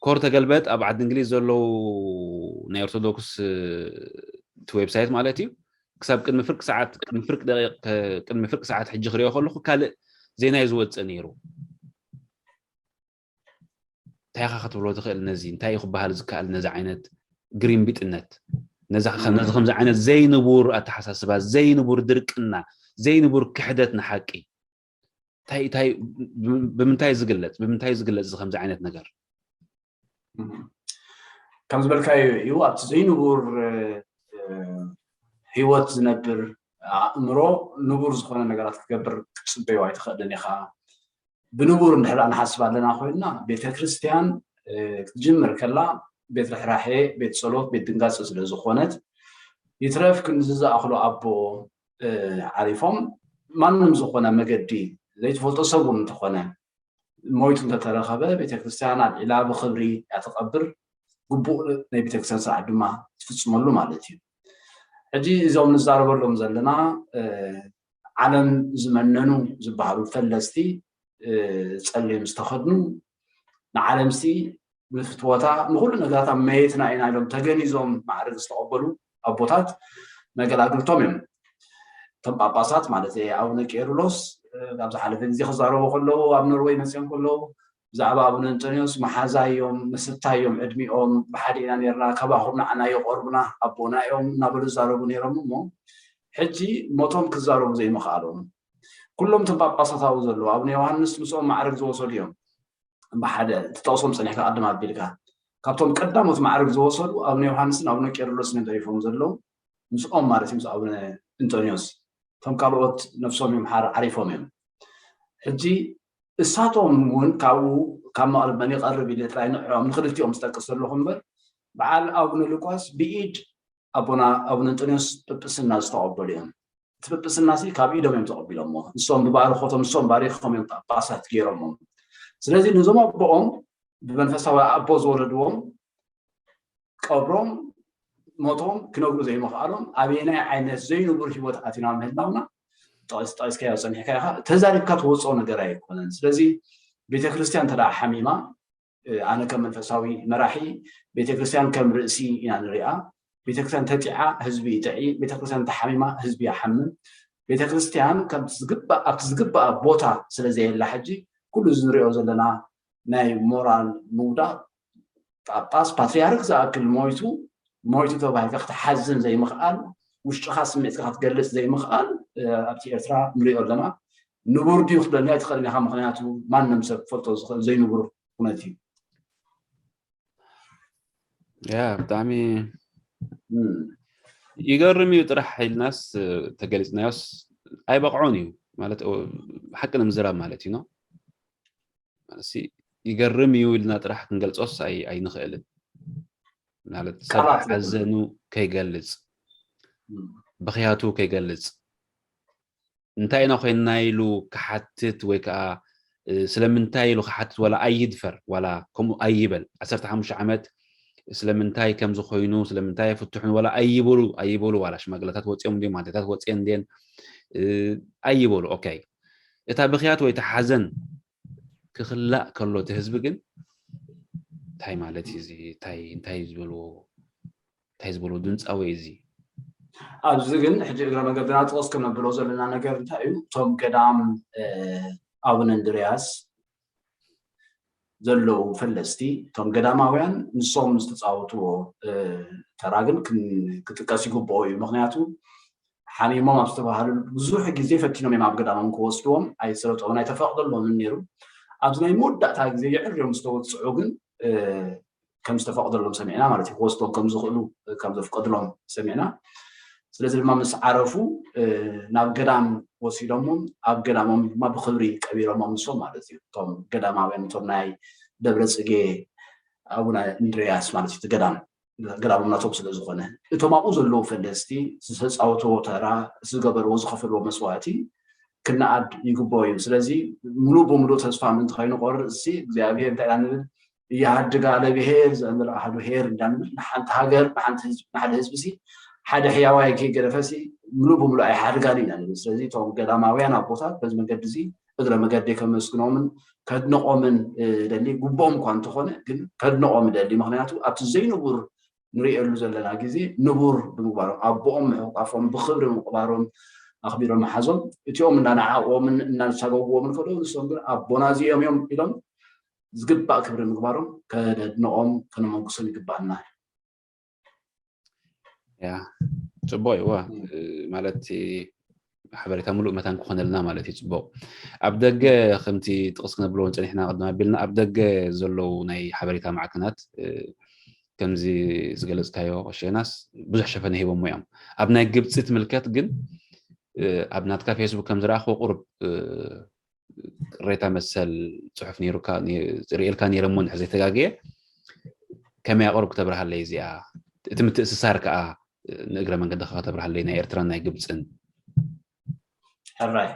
ኮር ተገልበጥ ኣብ ዓዲ እንግሊዝ ዘለዉ ናይ ኦርቶዶክስ እቲ ዌብሳይት ማለት እዩ። ክሳብ ቅድሚ ፍርቂ ሰዓት ቅድሚ ፍርቂ ደቂቕ ቅድሚ ፍርቂ ሰዓት ሕጂ ክሪኦ ከለኹ ካልእ ዜና እዩ ዝወፅእ ነይሩ። እንታይ ኢኻ ክትብሎ ትኽእል? ነዚ እንታይ እዩ ክበሃል ዝከኣል? ነዚ ዓይነት ግሪምቢጥነት፣ ነዚ ከምዚ ዓይነት ዘይንቡር ኣተሓሳስባ፣ ዘይንቡር ድርቅና፣ ዘይንቡር ክሕደት ንሓቂ እንታይ እንታይ ብምንታይ ዝግለጽ ብምንታይ ዝግለጽ እዚ ከምዚ ዓይነት ነገር? ከም ዝበልካዮ እዩ። ኣብቲ ዘይንቡር ህይወት ዝነብር ኣእምሮ ንቡር ዝኾነ ነገራት ክገብር ክትፅበዮ ኣይትኽእልን ኢኻ። ብንቡር እንድሕር ንሓስብ ኣለና ኮይንና፣ ቤተክርስትያን ክትጅምር ከላ ቤት ርሕራሐ፣ ቤት ጸሎት፣ ቤት ድንጋጸ ስለ ዝኾነት፣ ይትረፍ ክንዚ ዝኣኽሉ ኣቦ ዓሪፎም፣ ማንም ዝኾነ መገዲ ዘይትፈልጦ ሰብ እውን እንተኾነ ሞይቱ እንተተረኸበ፣ ቤተክርስትያን ኣልዒላ ብኽብሪ እያ ትቐብር። ግቡእ ናይ ቤተክርስትያን ስርዓት ድማ ትፍጽመሉ ማለት እዩ። ሕጂ እዞም ንዛረበሎም ዘለና ዓለም ዝመነኑ ዝበሃሉ ፈለስቲ ጸሊም ዝተኸድኑ፣ ንዓለምሲ ንፍትወታ ንኹሉ ነገራታ መየትና ኢና ኢሎም ተገኒዞም ማዕርግ ዝተቐበሉ ኣቦታት መገላግልቶም እዮም። እቶም ጳጳሳት ማለት ኣቡነ ቄርሎስ ኣብ ዝሓለፈ ግዜ ክዛረቡ ከለዉ፣ ኣብ ኖርወይ መፅኦም ከለዉ ብዛዕባ ኣቡነ እንጠንዮስ መሓዛ እዮም፣ ምስታ እዮም፣ ዕድሚኦም ብሓደ ኢና ነርና፣ ካባኹም ንዓና ይቐርቡና ኣቦና እዮም እናበሉ ዝዛረቡ ነይሮም። እሞ ሕጂ ሞቶም ክዛረቡ ዘይምኽኣሎም፣ ኩሎም እቶም ጳጳሳት ኣብኡ ዘለዉ፣ ኣቡነ ዮሃንስ ምስኦም ማዕርግ ዝወሰዱ እዮም። ብሓደ ትጠቕሶም ፀኒሕካ ቅድም ኣቢልካ፣ ካብቶም ቀዳሞት ማዕርግ ዝወሰዱ ኣቡነ ዮሃንስን ኣቡነ ቄርሎስን እዮም ተሪፎም ዘለዉ፣ ምስኦም ማለት እዩ፣ ምስ ኣቡነ እንጠንዮስ። እቶም ካልኦት ነፍሶም እዮም ሓር ዓሪፎም እዮም። ሕጂ እሳቶም እውን ካብኡ ካብ መቕርብ መን ይቐርብ ኢለ ጥራይ ንዕኦም ንክልቲኦም ዝጠቅስ ዘለኹ እምበር፣ በዓል ኣቡነ ሉቃስ ብኢድ ኣቦና ኣቡነ እንጠንዮስ ጵጵስና ዝተቐበሉ እዮም። እቲ ጵጵስና ሲ ካብ ኢዶም እዮም ተቐቢሎሞ። ንሶም ብባርኾቶም፣ ንሶም ባሪኾም እዮም ጳጳሳት ገይሮሞም። ስለዚ ነዞም ኣቦኦም ብመንፈሳዊ ኣቦ ዝወለድዎም ቀብሮም ሞቶም ክነግሩ ዘይምኽኣሎም ኣበየናይ ዓይነት ዘይንቡር ህይወት ኣቲና ምህላውና ጠቂስ ጠቂስካዮ ፀኒሕካ ኢኻ። ተዛሪብካ ትወፅኦ ነገር ኣይኮነን። ስለዚ ቤተክርስትያን እንተ ሓሚማ ኣነ ከም መንፈሳዊ መራሒ ቤተክርስትያን ከም ርእሲ ኢና ንሪኣ። ቤተክርስትያን ተጢዓ ህዝቢ ይጥዒ፣ ቤተክርስትያን ተሓሚማ ህዝቢ ይሓምም። ቤተክርስትያን ኣብቲ ዝግባእ ቦታ ስለ ዘየላ ሕጂ ኩሉ እዚ ንሪኦ ዘለና ናይ ሞራል ምውዳቕ ጳጳስ ፓትሪያርክ ዝኣክል ሞይቱ ሞይቱ ተባሂልካ ክትሓዝን ዘይምኽኣል፣ ውሽጥኻ ስምዒትካ ክትገልፅ ዘይምኽኣል ኣብቲ ኤርትራ ንሪኦ ኣለና። ንቡር ድዩ ክትብለኒ ኣይትኽእልን ኢኻ፣ ምኽንያቱ ማንም ሰብ ክፈልጦ ዝኽእል ዘይንቡር ኩነት እዩ። ያ ብጣዕሚ ይገርም እዩ። ጥራሕ ኢልናስ ተገሊፅናዮስ ኣይበቕዖን እዩ ማለት ሓቂ ንምዝራብ ማለት እዩ። ይገርም እዩ ኢልና ጥራሕ ክንገልፆስ ኣይንኽእልን። ማለት ሰብ ሓዘኑ ከይገልፅ፣ ብኽያቱ ከይገልፅ፣ እንታይ ኢና ኮይንና ኢሉ ክሓትት ወይ ከዓ ስለምንታይ ኢሉ ክሓትት ዋላ ኣይድፈር፣ ዋላ ከምኡ ኣይበል። ዓሰርተ ሓሙሽተ ዓመት ስለምንታይ ከምዚ ኮይኑ ስለምንታይ ኣይፍትሑን ዋላ ኣይበሉ ኣይበሉ፣ ዋላ ሽማግለታት ወፂኦም እንዲዮም፣ ኣዴታት ወፂአን እንዲየን ኣይበሉ። ኦኬ፣ እታ ብኽያት ወይ እታ ሓዘን ክኽላእ ከሎ እቲ ህዝቢ ግን እንታይ ማለት እዩ እዚ? እንታይ ዝበልዎ እንታይ ዝበልዎ ድምፃዊ እዩ እዚ? ኣብዚ ግን ሕጂ እግረ መንገድና ጥቕስ ክነብሎ ዘለና ነገር እንታይ እዩ? እቶም ገዳም ኣቡነ እንድርያስ ዘለዉ ፈለስቲ፣ እቶም ገዳማውያን ንሶም ዝተፃወትዎ ተራ ግን ክጥቀስ ይግብኦ እዩ። ምክንያቱ ሓሚሞም ኣብ ዝተባሃሉ ብዙሕ ግዜ ፈቲኖም እዮም ኣብ ገዳሞም ክወስድዎም ኣይሰለጦምን ኣይተፈቕደሎምን ነይሩ። ኣብዚ ናይ መወዳእታ ግዜ የዕርዮም ዝተወፅዑ ግን ከም ዝተፈቕደሎም ሰሚዕና ማለት እዩ። ክወስድዎም ከም ዝኽእሉ ከም ዘፍቀድሎም ሰሚዕና። ስለዚ ድማ ምስ ዓረፉ ናብ ገዳም ወሲዶሞም ኣብ ገዳሞም ድማ ብክብሪ ቀቢሮሞም ንሶም ማለት እዩ። እቶም ገዳማውያን እቶም ናይ ደብረ ፅጌ ኣቡነ እንድርያስ ማለት እዩ። ገዳም ገዳሞም ናቶም ስለ ዝኾነ እቶም ኣብኡ ዘለዉ ፈለስቲ ዝተፃወትዎ ተራ ዝገበርዎ ዝኸፈልዎ መስዋእቲ ክነኣድ ይግብኦ እዩ። ስለዚ ሙሉእ ብሙሉእ ተስፋ ምእንቲ ከይንቆርፅ ሲ እግዚኣብሄር እንታይ ኢና ንብል? እያሃድግ አለ ብሄር ዘእምር አሐዱ ሄር እንዳንብል ንሓንቲ ሃገር ንሓንቲ ህዝቢ ንሓደ ህዝቢ ሲ ሓደ ሕያዋይ ከይገደፈሲ ምሉእ ብምሉእ ኣይሓድጋን ኢና ንብል። ስለዚ እቶም ገዳማውያን ኣቦታት በዚ መገዲ እዚ እግረ መገዲ ከመስግኖምን ከድንቖምን ደሊ ግብኦም እኳ እንተኾነ ግን ከድንቖም ደሊ። ምክንያቱ ኣብቲ ዘይንቡር ንሪእየሉ ዘለና ግዜ ንቡር ብምግባሮም ኣቦኦም ምሕቋፎም ብክብሪ ምቕባሮም ኣኽቢሮም ምሓዞም እቲኦም እናነዓቕዎምን እናሳገግዎምን ከለዉ ንሶም ግን ኣቦና እዚኦም እዮም ኢሎም ዝግባእ ክብሪ ምግባሮም ከነድንቖም ከነመጉሶም ይግባኣና። ያ ጽቡቕ እዩ ማለት ሓበሬታ ሙሉእ መታን ክኾነልና ማለት እዩ። ጽቡቕ ኣብ ደገ ከምቲ ጥቕስ ክነብሎ ጸኒሕና ቅድም ኣቢልና ኣብ ደገ ዘለዉ ናይ ሓበሬታ ማዕከናት ከምዚ ዝገለጽካዮ ቀሸናስ ብዙሕ ሸፈነ ሂቦሞ እዮም። ኣብ ናይ ግብፂ ትምልከት ግን ኣብ ናትካ ፌስቡክ ከም ዝረኣኽዎ ቁሩብ ቅሬታ መሰል ፅሑፍ ሪእልካ ነይረ እሞ እንድሕር ዘይተጋግየ ከመይ ኣቕርብ ክተብርሃለይ እዚኣ እቲ ምትእስሳር ከዓ ንእግረ መንገድኻ ከተብርሃለይ ናይ ኤርትራን ናይ ግብፅን ሕራይ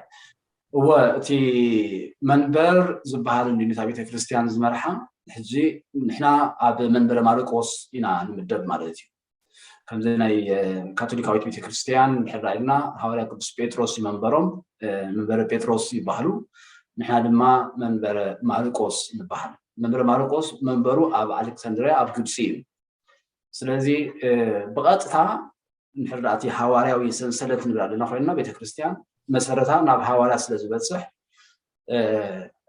እወ እቲ መንበር ዝበሃል እንድዩ ነታ ቤተክርስትያን ዝመርሓ ሕጂ ንሕና ኣብ መንበረ ማርቆስ ኢና ንምደብ ማለት እዩ ከምዚ ናይ ካቶሊካዊት ቤተክርስትያን እንድሕር ኢልና ሃዋርያ ቅዱስ ጴጥሮስ እዩ መንበሮም መንበረ ጴጥሮስ ይበሃሉ ንሕና ድማ መንበረ ማርቆስ ንበሃል መንበረ ማርቆስ መንበሩ ኣብ ኣሌክሳንድሪያ ኣብ ግብፂ እዩ ስለዚ ብቐጥታ እንድሕር እቲ ሃዋርያዊ ሰንሰለት ንብል ኣለና ኮይንና ቤተክርስትያን መሰረታ ናብ ሃዋርያ ስለ ዝበፅሕ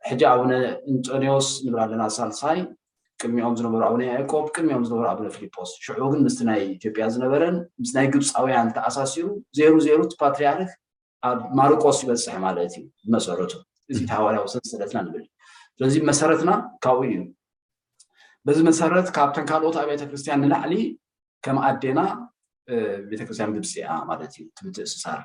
ሕጂ ኣቡነ እንጦንዮስ ንብል ኣለና ሳልሳይ ቅድሚኦም ዝነበሩ ኣቡነ ያዕቆብ ቅድሚኦም ዝነበሩ ኣቡነ ፊልጶስ ሽዑ ግን ምስቲ ናይ ኢትዮጵያ ዝነበረን ምስ ናይ ግብፃውያን ተኣሳሲሩ ዜሩ ዜሩ እቲ ፓትሪያርክ ኣብ ማርቆስ ይበፅሕ ማለት እዩ መሰረቱ እዚ ሃዋርያዊ ሰንሰለትና ንብል ስለዚ መሰረትና ካብኡ እዩ በዚ መሰረት ካብተን ካልኦት ኣብያተ ክርስትያን ንላዕሊ ከም ኣዴና ቤተክርስትያን ግብፂ እያ ማለት እዩ ትምትእስሳር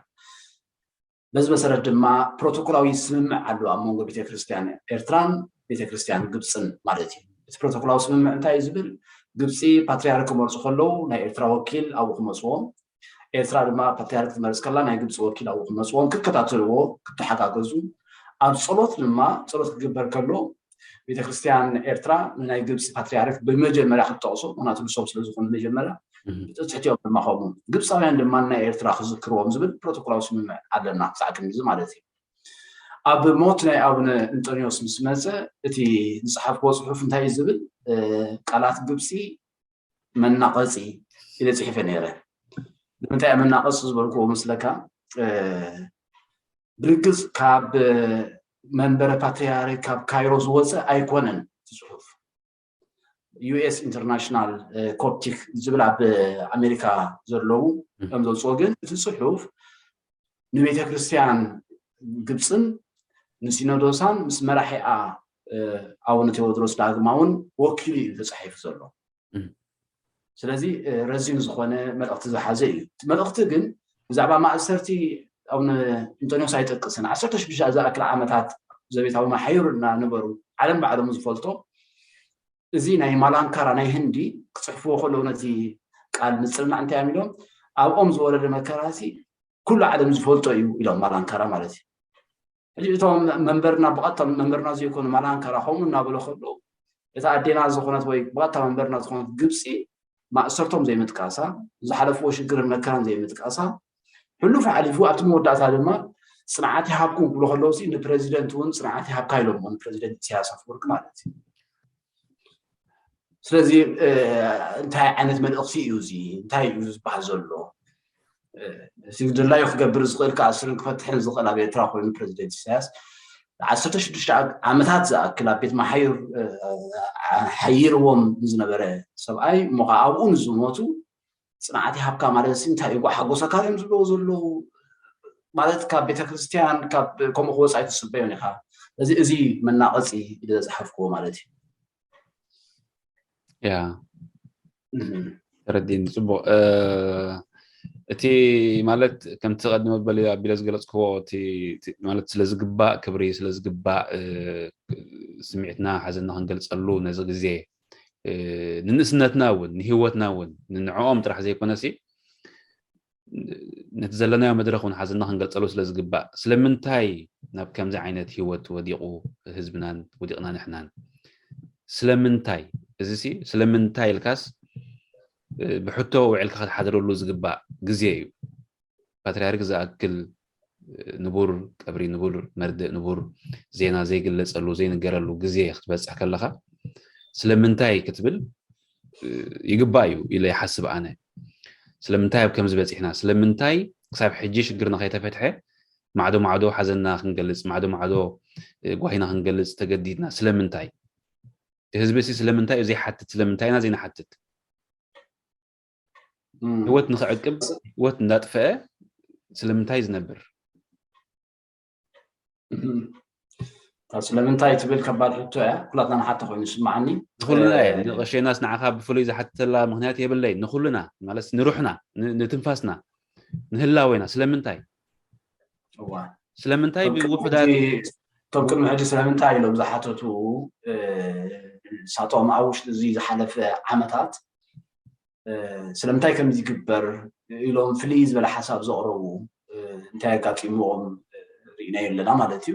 በዚ መሰረት ድማ ፕሮቶኮላዊ ስምምዕ ኣሎ ኣብ መንጎ ቤተክርስትያን ኤርትራን ቤተክርስትያን ግብፅን ማለት እዩ እቲ ፕሮቶኮላዊ ስምምዕ እንታይ እዩ ዝብል ግብፂ ፓትሪያርክ ክመርፁ ከለዉ ናይ ኤርትራ ወኪል ኣብኡ ክመፅዎም ኤርትራ ድማ ፓትሪያርክ ትመርፅ ከላ ናይ ግብፂ ወኪል ኣብኡ ክመፅዎም ክከታተልዎ ክተሓጋገዙ ኣብ ፀሎት ድማ ፀሎት ክግበር ከሎ ቤተክርስትያን ኤርትራ ንናይ ግብፂ ፓትሪያርክ ብመጀመርያ ክትጠቕሶ ምክንያቱ ንሶም ስለዝኾኑ መጀመርያ ብትሕቲኦም ድማ ከምኡ ግብፃውያን ድማ ናይ ኤርትራ ክዝክርዎም ዝብል ፕሮቶኮላዊ ስምምዕ ኣለና ክሳዕ ክንድዚ ማለት እዩ ኣብ ሞት ናይ ኣቡነ እንጦንዮስ ምስ መፀ እቲ ዝፀሓፍዎ ፅሑፍ እንታይ እዩ ዝብል ቃላት ግብፂ መናቐፂ ኢለ ፅሒፈ ነይረ ንምንታይ መናቐፂ ዝበልክዎ ምስለካ ብርግፅ ካብ መንበረ ፓትሪያርክ ካብ ካይሮ ዝወፀ ኣይኮነን እቲ ፅሑፍ ዩኤስ ኢንተርናሽናል ኮፕቲክ ዝብል ኣብ ኣሜሪካ ዘለዉ ከም ዘውፅኦ ግን እቲ ፅሑፍ ንቤተ ክርስትያን ግብፅን ንሲኖዶሳን ምስ መራሒኣ ኣቡነ ቴዎድሮስ ዳግማውን ወኪሉ እዩ ተፃሒፉ ዘሎ ስለዚ ረዚን ዝኾነ መልእኽቲ ዝሓዘ እዩ እቲ መልእኽቲ ግን ብዛዕባ ማእሰርቲ ኣቡነ እንጦንዮስ ኣይጠቅስን ዓሰርተ ሽዱሽተ ዝኣክል ዓመታት ዘቤታዊ መሓይሩ እናነበሩ ዓለም ባዕሎም ዝፈልጦ እዚ ናይ ማላንካራ ናይ ህንዲ ክፅሕፍዎ ከለዉ ነቲ ቃል ምፅልናዕ እንታይ እዮም ኢሎም ኣብኦም ዝወረደ መከራሲ ኩሉ ዓለም ዝፈልጦ እዩ ኢሎም ማላንካራ ማለት እዩ ሕጂ እቶም መንበርና ብቐጥታ መንበርና ዘይኮኑ ማላንካራ ከምኡ እናበለ ከለዉ እታ ኣዴና ዝኾነት ወይ ብቐጥታ መንበርና ዝኾነት ግብፂ ማእሰርቶም ዘይምጥቃሳ ዝሓለፍዎ ሽግርን መከራን ዘይምጥቃሳ ሕሉፍ ሓሊፉ ኣብቲ መወዳእታ ድማ ፅንዓት ይሃብኩም ክብሎ ከለውሲ ንፕረዚደንት እውን ፅንዓት ይሃብካ ኢሎሞ ንፕረዚደንት ኢሳያስ ኣፈወርቂ ማለት እዩ ስለዚ እንታይ ዓይነት መልእኽቲ እዩ እዚ እንታይ እዩ ዝበሃል ዘሎ እቲ ድላዩ ክገብር ዝኽእል ከኣስርን ክፈትሕን ዝኽእል ኣብ ኤርትራ ኮይኑ ፕረዚደንት ኢሳያስ ዓሰርተ ሽዱሽተ ዓመታት ዝኣክል ኣብ ቤት መሓይር ሓይርዎም ዝነበረ ሰብኣይ እሞ ከዓ ኣብኡ ንዝሞቱ ፅንዓት ይሃብካ ማለት ሲ እንታይ እዩ ሓጎሰካ እዮም ዝብለዎ ዘለዉ ማለት ካብ ቤተክርስትያን ካብ ከምኡ ክወፃ ኣይትፅበዮን ኢኻ እዚ እዚ መናቐፂ ኢለ ዘፅሓፍክዎ ማለት እዩ ያ ተረዲኒ ፅቡቅ እቲ ማለት ከምቲ ቀድሚ በሊ ኣቢለ ዝገለፅክዎ ማለት ስለዝግባእ ክብሪ ስለዝግባእ ስምዒትና ሓዘንና ክንገልፀሉ ነዚ ግዜ ንንእስነትና እውን ንሂወትና እውን ንንዕኦም ጥራሕ ዘይኮነሲ ነቲ ዘለናዮ መድረክ እውን ሓዘንና ክንገልፀሉ ስለዝግባእ ስለምንታይ ናብ ከምዚ ዓይነት ሂወት ወዲቑ ህዝብናን ወዲቕና ንሕናን ስለምንታይ እዚ ሲ ስለምንታይ ኢልካስ ብሕቶ ውዕልካ ክትሓድረሉ ዝግባእ ግዜ እዩ። ፓትርያርክ ዝኣክል ንቡር ቀብሪ፣ ንቡር መርድእ፣ ንቡር ዜና ዘይግለጸሉ ዘይንገረሉ ግዜ ክትበጽሕ ከለኻ ስለምንታይ ክትብል ይግባእ እዩ ኢለ ይሓስብ ኣነ። ስለምንታይ ኣብ ከምዚ በጺሕና? ስለምንታይ ክሳብ ሕጂ ሽግርና ከይተፈትሐ ማዕዶ ማዕዶ ሓዘንና ክንገልጽ፣ ማዕዶ ማዕዶ ጓሂና ክንገልጽ ተገዲድና? ስለምንታይ? ህዝቢ ሲ ስለምንታይ እዩ ዘይሓትት? ስለምንታይ ኢና ዘይንሓትት? ህይወት ንክዕቅብ ህይወት እንዳጥፈአ ስለምንታይ ዝነብር? ስለምንታይ ትብል ከባድ ሕቶ እያ። ኩላትና ንሓቶ ኮይኑ ይስምዓኒ። ንኩልና እየ። ንቀሸናስ ንዓኻ ብፍሉይ ዝሓትተላ ምክንያት የብለይ። ንኩልና ማለት ንሩሕና፣ ንትንፋስና፣ ንህላወና ስለምንታይ? ስለምንታይ ብውሕዳት እቶም ቅድሚ ሕጂ ስለምንታይ ኢሎም ዝሓተቱ ሳቶም ኣብ ውሽጢ እዚ ዝሓለፈ ዓመታት ስለምንታይ ከምዚ ይግበር ኢሎም ፍልይ ዝበለ ሓሳብ ዘቕረቡ እንታይ ኣጋጢምዎም ርኢናዮ ኣለና ማለት እዩ።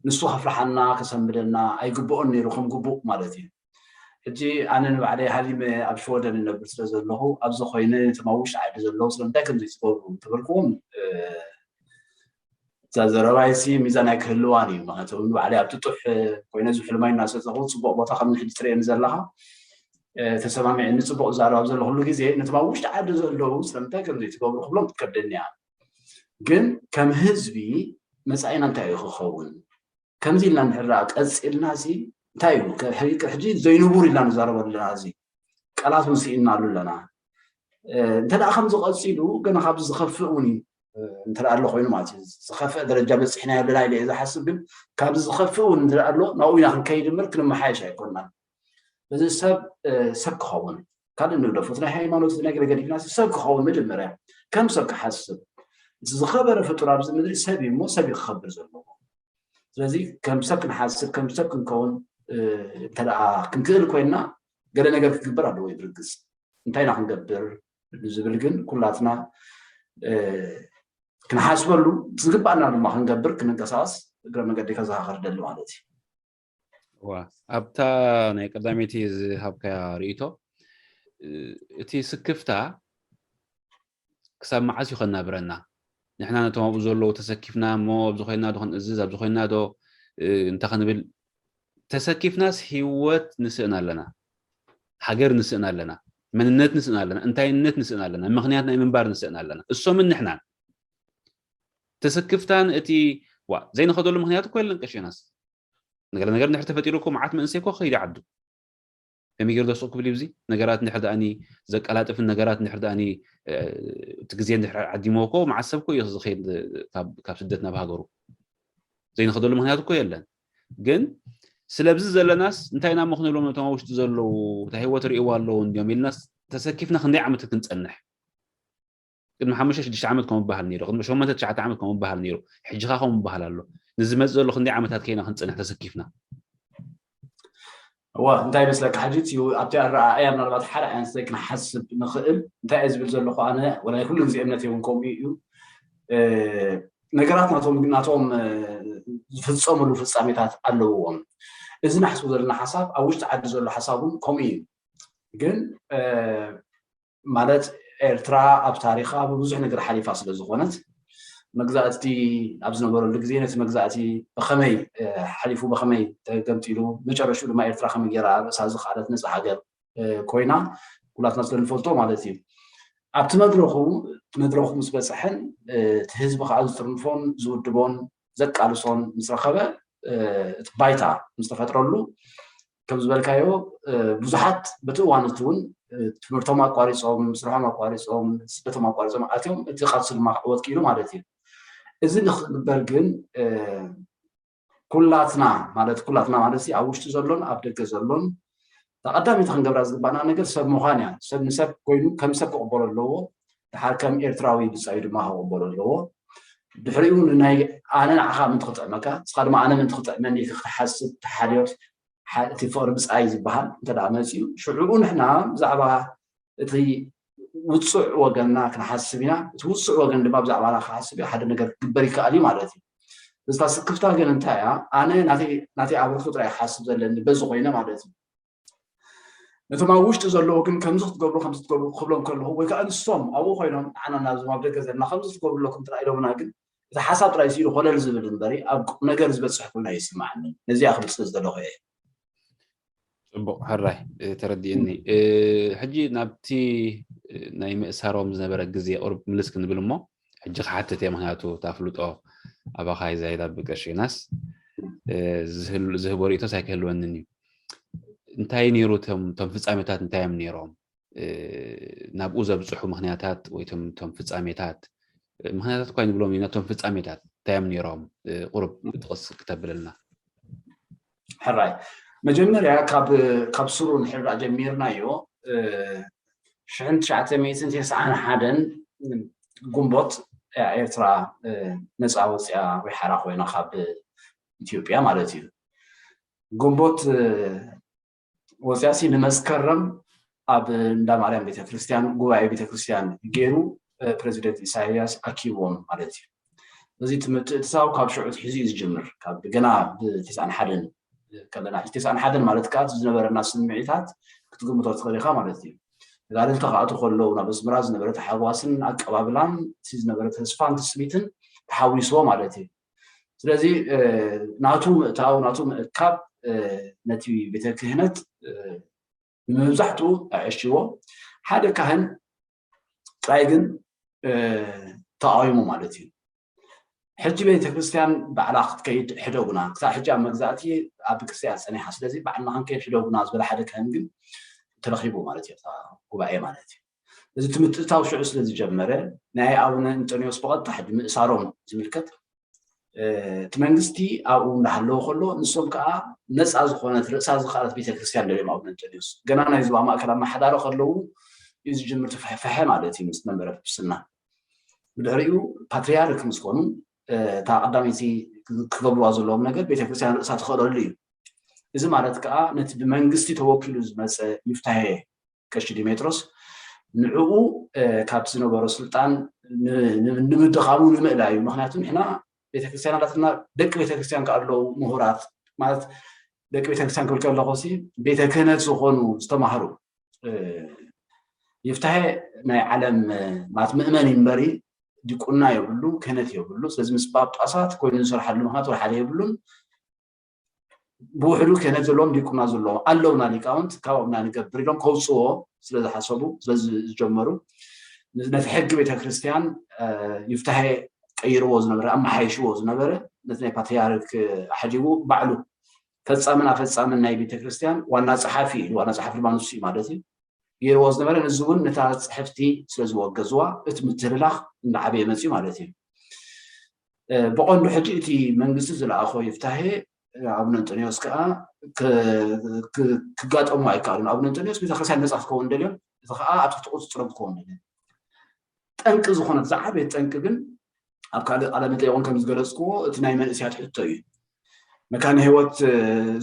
ንሱ ከፍርሓና ከሰንብደና ኣይግብኦን ነይሩ ከም ግቡእ ማለት እዩ። ሕጂ ኣነ ንባዕለይ ሃሊመ ኣብ ሽወደን እነብር ስለ ዘለኹ ኣብዚ ኮይነ ነቶም ኣብ ውሽጢ ዓዲ ዘለዉ ስለምንታይ ከምዚ ትገብሩ ተበልክዎም እዛ ዘረባይሲ ሚዛን ኣይክህልዋን እዩ። ምክንያቱ ንባዕለይ ኣብ ጥጡሕ ኮይነ ዝሕልማይ እናሰተኹ ፅቡቅ ቦታ ከም ሕጂ ትርእየኒ ዘለካ ተሰማሚዕኒ ፅቡቅ ዛረብ ኣብ ዘለኩሉ ግዜ ነቶም ኣብ ውሽጢ ዓዲ ዘለዉ ስለምንታይ ከምዚ ትገብሩ ክብሎም ትከብደኒ እያ። ግን ከም ህዝቢ መፃኢና እንታይ እዩ ክኸውን? ከምዚ ኢልና እንድሕር ደኣ ቀፂልና ሲ እንታይ እዩ ሕጂ ዘይንቡር ኢልና ንዛረበሉ ኣለና። እዚ ቃላት እውን ስኢንናሉ ኣለና። እንተ ደኣ ከምዚ ቀፂሉ ገና ካብዚ ዝኸፍእ እውን እዩ እንተ ደኣ ኣሎ ኮይኑ ማለት እዩ። ዝኸፍእ ደረጃ በፂሕና ኣለና ኢለ እየ ዝሓስብ። ግን ካብዚ ዝኸፍእ እውን እንተ ደኣ ኣሎ ናብኡ ኢና ክንከይድ እምበር ክንመሓየሽ ኣይኮንናን። እዚ ሰብ ሰብ ክኸውን ካልእ ንግደፎ፣ ናይ ሃይማኖት ነገር ገዲፍና ሰብ ክኸውን መጀመርያ ከም ሰብ ክሓስብ። እቲ ዝኸበረ ፍጡር ኣብዚ ምድሪ ሰብ እዩ እሞ ሰብ እዩ ክኸብር ዘለዎ። ስለዚ ከም ሰብ ክንሓስብ ከም ሰብ ክንከውን እንተ ደኣ ክንክእል ኮይንና ገለ ነገር ክግበር ኣለዎ እዩ ብርግፅ። እንታይ ኢና ክንገብር ንዝብል ግን ኩላትና ክንሓስበሉ ዝግባኣና ድማ ክንገብር ክንንቀሳቀስ እግረ መገዲ ከዘኻኸር ደሊ ማለት እዩ። እዋ ኣብታ ናይ ቀዳመይቲ ዝሃብካያ ርእይቶ እቲ ስክፍታ ክሳብ መዓስ እዩ ከናብረና? ንሕና ነቶም ኣብኡ ዘለዉ ተሰኪፍና እሞ ኣብዚ ኮይና ዶ ክንእዝዝ ኣብዚ ኮይና ዶ እንታይ ክንብል ተሰኪፍናስ ህይወት ንስእን ኣለና፣ ሃገር ንስእን ኣለና፣ መንነት ንስእን ኣለና፣ እንታይነት ንስእን ኣለና፣ ምክንያት ናይ ምንባር ንስእን ኣለና። እሶምን ንሕናን ተሰክፍታን እቲ ዋ ዘይንኸደሉ ምክንያት እኮ የለን። ቀሽናስ ንገለ ነገር እንድሕር ተፈጢሩ እኮ መዓት መንእሰይ እኮ ከይዲ ዓዱ ከመይ ገይሩ ደስቕ ክብል እዩ። እዚ ነገራት እንድሕር ደኣኒ ዘቀላጥፍን ነገራት እንድሕር ደኣኒ እቲ ግዜ እንድሕር ዓዲሞ እኮ መዓት ሰብ እኮ እዩ ዝኸይድ ካብ ስደት ናብ ሃገሩ ዘይንኸደሉ ምክንያት እኮ የለን። ግን ስለብዚ ዘለናስ እንታይ ኢና እሞ ክንብሎም ነቶም ኣብ ውሽጢ ዘለዉ እታ ህይወት ርእይዋ ኣለዉ እንዲዮም ኢልናስ ተሰኪፍና ክንደይ ዓመት ክንፀንሕ? ቅድሚ ሓሙሽተ ሽዱሽተ ዓመት ከምኡ በሃል ነይሩ፣ ቅድሚ ሸሞንተ ትሽዓተ ዓመት ከምኡ በሃል ነይሩ፣ ሕጂ ኸ ከምኡ በሃል ኣሎ። ንዝመፅእ ዘሎ ክንደይ ዓመታት ከይና ክንፅንሕ ተሰኪፍና? እወ እንታይ ይመስለካ ሕጂ እቲ ኣብቲ ኣረኣእያ ምናልባት ሓደ ዓይነት ዘይክንሓስብ ንኽእል እንታይ እየ ዝብል ዘለኹ ኣነ ወላ ኩሉ ግዜ እምነት እውን ከምኡ እዩ። ነገራት ናቶም ናቶም ዝፍፀምሉ ፍፃሜታት ኣለውዎም። እዚ ናሕስቡ ዘለና ሓሳብ ኣብ ውሽጢ ዓዲ ዘሎ ሓሳብ እውን ከምኡ እዩ። ግን ማለት ኤርትራ ኣብ ታሪኻ ብብዙሕ ነገር ሓሊፋ ስለ ዝኾነት መግዛእቲ ኣብ ዝነበረሉ ግዜ ነቲ መግዛእቲ ብኸመይ ሓሊፉ ብኸመይ ተገምጢሉ መጨረሽኡ ድማ ኤርትራ ከመይ ገይራ ርእሳ ዝኸኣለት ነፃ ሃገር ኮይና ኩላትና ስለ ንፈልጦ ማለት እዩ። ኣብቲ መድረኹ መድረኹ ምስ በፅሐን እቲ ህዝቢ ከዓ ዝጥርንፎን ዝውድቦን ዘቃልሶን ምስ ረኸበ እቲ ባይታ ምስ ተፈጥረሉ ከም ዝበልካዮ ብዙሓት በቲ እዋን እቲ እውን ትምህርቶም ኣቋሪፆም ስርሖም ኣቋሪፆም ስደቶም ኣቋሪፆም ኣትዮም እቲ ቃልሲ ድማ ክዕወት ክኢሉ ማለት እዩ። እዚ ንክግበር ግን ኩላትና ማለት ኩላትና ማለት ኣብ ውሽጢ ዘሎን ኣብ ደገ ዘሎን ተቐዳሚቲ ክንገብራ ዝግባና ነገር ሰብ ምዃን እያ። ሰብ ንሰብ ኮይኑ ከም ሰብ ክቕበሎ ኣለዎ። ድሓር ከም ኤርትራዊ ብፃዩ ድማ ክቕበሎ ኣለዎ። ድሕሪኡ ናይ ኣነ ንዓኻ ምንቲ ክጥዕመካ ንስኻ ድማ ኣነ ምንቲ ክጥዕመኒ ክትሓስብ ተሓልዮት እቲ ፍቕሪ ብፃይ ዝበሃል እንተ መፅኡ ሽዕኡ ንሕና ብዛዕባ እቲ ውፁዕ ወገንና ክንሓስብ ኢና። እቲ ውፁዕ ወገን ድማ ብዛዕባና ክሓስብ እዩ ሓደ ነገር ክግበር ይከኣል እዩ ማለት እዩ። እዝታ ስክፍታ ግን እንታይ እያ? ኣነ ናተይ ኣበርክቶ ጥራይ ክሓስብ ዘለኒ በዚ ኮይነ ማለት እዩ። ነቶም ኣብ ውሽጢ ዘለዉ ግን ከምዚ ክትገብሩ ከምዚ ክትገብሩ ክብሎም ከለኹ ወይ ከዓ ንሶም ኣብኡ ኮይኖም ንዓና ናብዞም ኣብ ደገ ዘለና ከምዚ ክትገብሩ ኣለኩም ጥራይ ኢሎምና ግን እቲ ሓሳብ ጥራይ ስኢሉ ኮለል ዝብል እምበሪ ኣብ ቁም ነገር ዝበፅሕ ኮይኑ ኣይስማዓንን። ነዚኣ ክብል ስለ ዝደለኹ እየ። ፅቡቕ ሕራይ ተረዲእኒ። ሕጂ ናብቲ ናይ ምእሳሮም ዝነበረ ግዜ ቁሩብ ምልስ ክንብል እሞ ሕጂ ክሓትት እየ። ምክንያቱ ታፍልጦ ኣባኻ ይዛይድ ኣብ ቀሺናስ ዝህቦ ርእቶስ ኣይክህልወንን እዩ። እንታይ ነይሩ ቶም ፍፃሜታት እንታይ እዮም ነይሮም? ናብኡ ዘብፅሑ ምክንያታት ወይ ቶም ፍፃሜታት ምክንያታት እኳ ንብሎም ኢና። ቶም ፍፃሜታት እንታይ እዮም ነይሮም? ቁሩብ ጥቕስ ክተብለልና። ሕራይ መጀመርያ ካብ ስሩ ንሕራእ ጀሚርናዮ ሽሕን ትሽዓተ ሚእትን ተስዓን ሓደን ግንቦት ኤርትራ ነፃ ወፅያ ወይ ሓራ ኮይና ካብ ኢትዮጵያ ማለት እዩ። ግንቦት ወፅያሲ ንመስከረም ኣብ እንዳ ማርያም ቤተክርስትያን ጉባኤ ቤተክርስትያን ገይሩ ፕሬዚደንት ኢሳያስ ኣኪዎም ማለት እዩ። እዚ ምትእትታው ካብ ሽዑ ሒዙ እዩ ዝጅምር። ካብ ገና ብተስዓን ሓደን ከለና ተስዓን ሓደን ማለት ከዓ ዝነበረና ስምዒታት ክትግምቶ ትኽእል ኢኻ ማለት እዩ። ተጋደልቲ ክኣቱ ከለዉ ናብ ኣስመራ ዝነበረ ተሓጓስን ኣቀባብላን እቲ ዝነበረ ተስፋን ትስቢትን ተሓዊስዎ ማለት እዩ። ስለዚ ናቱ ምእታው ናቱ ምእካብ ነቲ ቤተ ክህነት ንምብዛሕትኡ ኣዕሽዎ ሓደ ካህን ጥራይ ግን ተቃዊሙ ማለት እዩ። ሕጂ ቤተክርስትያን ባዕላ ክትከይድ ሕደጉና ክሳብ ሕጂ ኣብ መግዛእቲ ኣብ ክርስትያን ፀኒሓ ስለዚ ባዕልና ክንከይድ ሕደጉና ዝበለ ሓደ ካህን ግን ተረኪቡ ማለት እዩ። ጉባኤ ማለት እዩ። እዚ ትምትእታው ሽዑ ስለ ዝጀመረ ናይ ኣቡነ እንጠንዮስ ብቐጥታ ሕጂ ምእሳሮም ዝምልከት እቲ መንግስቲ ኣብኡ እንዳሃለወ ከሎ ንሶም ከዓ ነፃ ዝኾነት ርእሳ ዝኸኣለት ቤተክርስትያን ደልዮም ኣቡነ እንጠንዮስ ገና ናይ ዞባ ማእከል ኣመሓዳሪ ከለዉ እዩ ዝጅምር። ተፈሕፈሐ ማለት እዩ ምስ መንበረ ፕስና ብድሕሪኡ ፓትሪያርክ ምስ ኮኑ እታ ቀዳመይቲ ክገብርዋ ዘለዎም ነገር ቤተክርስትያን ርእሳ ትኽእለሉ እዩ። እዚ ማለት ከዓ ነቲ ብመንግስቲ ተወኪሉ ዝመፀ ይፍታሄ ቀሺ ዲሜጥሮስ ንዕኡ ካብቲ ዝነበሮ ስልጣን ንምድኻሙ ንምእላ እዩ። ምክንያቱ ንሕና ቤተክርስትያን ኣላትና ደቂ ቤተክርስትያን ከዓ ኣለዉ ምሁራት ማለት ደቂ ቤተክርስትያን ክብል ከለኹ ሲ ቤተ ክህነት ዝኾኑ ዝተማህሩ ይፍታሄ ናይ ዓለም ማለት ምእመን ይንበሪ ዲቁና የብሉ ክህነት የብሉ። ስለዚ ምስ ጳጳሳት ኮይኑ ዝሰርሓሉ ምክንያት ወላ ሓደ የብሉን። ብውሕዱ ክህነት ዘለዎም ዲቁና ዘለዎም ኣለውና ሊቃውንት ካብ ኣብና ንገብር ኢሎም ከውፅዎ ስለዝሓሰቡ ስለዝጀመሩ ነቲ ሕጊ ቤተክርስትያን ይፍታሄ ቀይርዎ ዝነበረ ኣመሓይሽዎ ዝነበረ ነቲ ናይ ፓትሪያርክ ኣሕዲጉ ባዕሉ ፈፃምን ኣፈፃምን ናይ ቤተክርስትያን ዋና ፀሓፊ ኢሉ ዋና ፀሓፊ ድማ ንሱ እዩ ማለት እዩ ገይርዎ ዝነበረ እዚ እውን ነታ ፅሕፍቲ ስለዝወገዝዋ እቲ ምትህልላኽ እንዳዓበየ መፅዩ ማለት እዩ። ብቐንዱ ሕጂ እቲ መንግስቲ ዝለኣኾ ይፍታሄ ኣቡነ እንጠንዮስ ከዓ ክጋጠሙ ኣይከኣሉን። ኣቡነ እንጠንዮስ ቤተክርስትያን ነፃ ክትከውን ደልዮም እቲ ከዓ ኣብ ትሕቲ ቁፅፅሮም ክኸውን ደልዮም ጠንቂ ዝኾነ ዝዓበየ ጠንቂ ግን ኣብ ካልእ ቃለ መጠይቆም ከም ዝገለፅክዎ እቲ ናይ መንእሰያት ሕቶ እዩ። መካነ ህይወት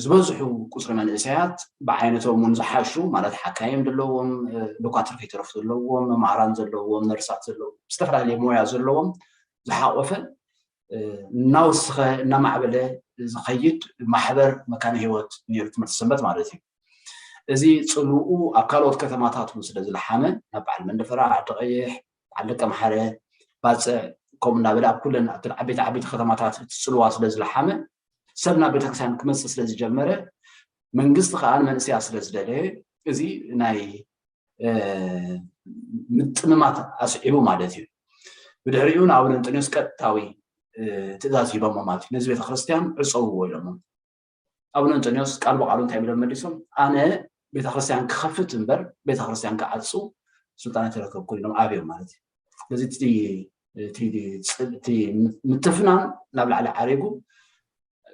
ዝበዝሑ ቁፅሪ መንእሰያት ብዓይነቶም እውን ዝሓሹ ማለት ሓካይም ዘለዎም ዶኳትር ከይተረፉ ዘለዎም መምሃራን ዘለዎም ነርሳት ዘለዎም ዝተፈላለየ ሞያ ዘለዎም ዝሓቆፈ እናወስኸ እናማዕበለ ዝኸይድ ማሕበር መካነ ህይወት ነይሩ ትምህርቲ ሰንበት ማለት እዩ። እዚ ፅልውኡ ኣብ ካልኦት ከተማታት እውን ስለ ዝለሓመ ናብ በዓል መንደፈራ ዓዲ ቀይሕ ዓዲ ቀምሓረ ባፅዕ ከምኡ እናበለ ኣብ ኩለን ኣብተን ዓበይቲ ዓበይቲ ከተማታት እቲ ፅልዋ ስለ ዝለሓመ ሰብ ናብ ቤተክርስትያን ክመፅእ ስለ ዝጀመረ መንግስቲ ከዓ ንመንእሰያት ስለ ዝደለየ እዚ ናይ ምጥምማት ኣስዒቡ ማለት እዩ። ብድሕሪኡ ንኣቡነ እንጠንዮስ ቀጥታዊ ትእዛዝ ሂቦሞ ማለት እዩ። ነዚ ቤተክርስትያን ዕፀውዎ ኢሎሞ። ኣቡነ እንጠንዮስ ቃል ብቃሉ እንታይ ኢሎም መሊሶም? ኣነ ቤተክርስትያን ክኸፍት እምበር ቤተክርስትያን ክዓፁ ስልጣን ኣይተረከብኩን ኢሎም ኣብዮም ማለት እዩ። ስለዚ እቲ ምትፍናን ናብ ላዕሊ ዓሪጉ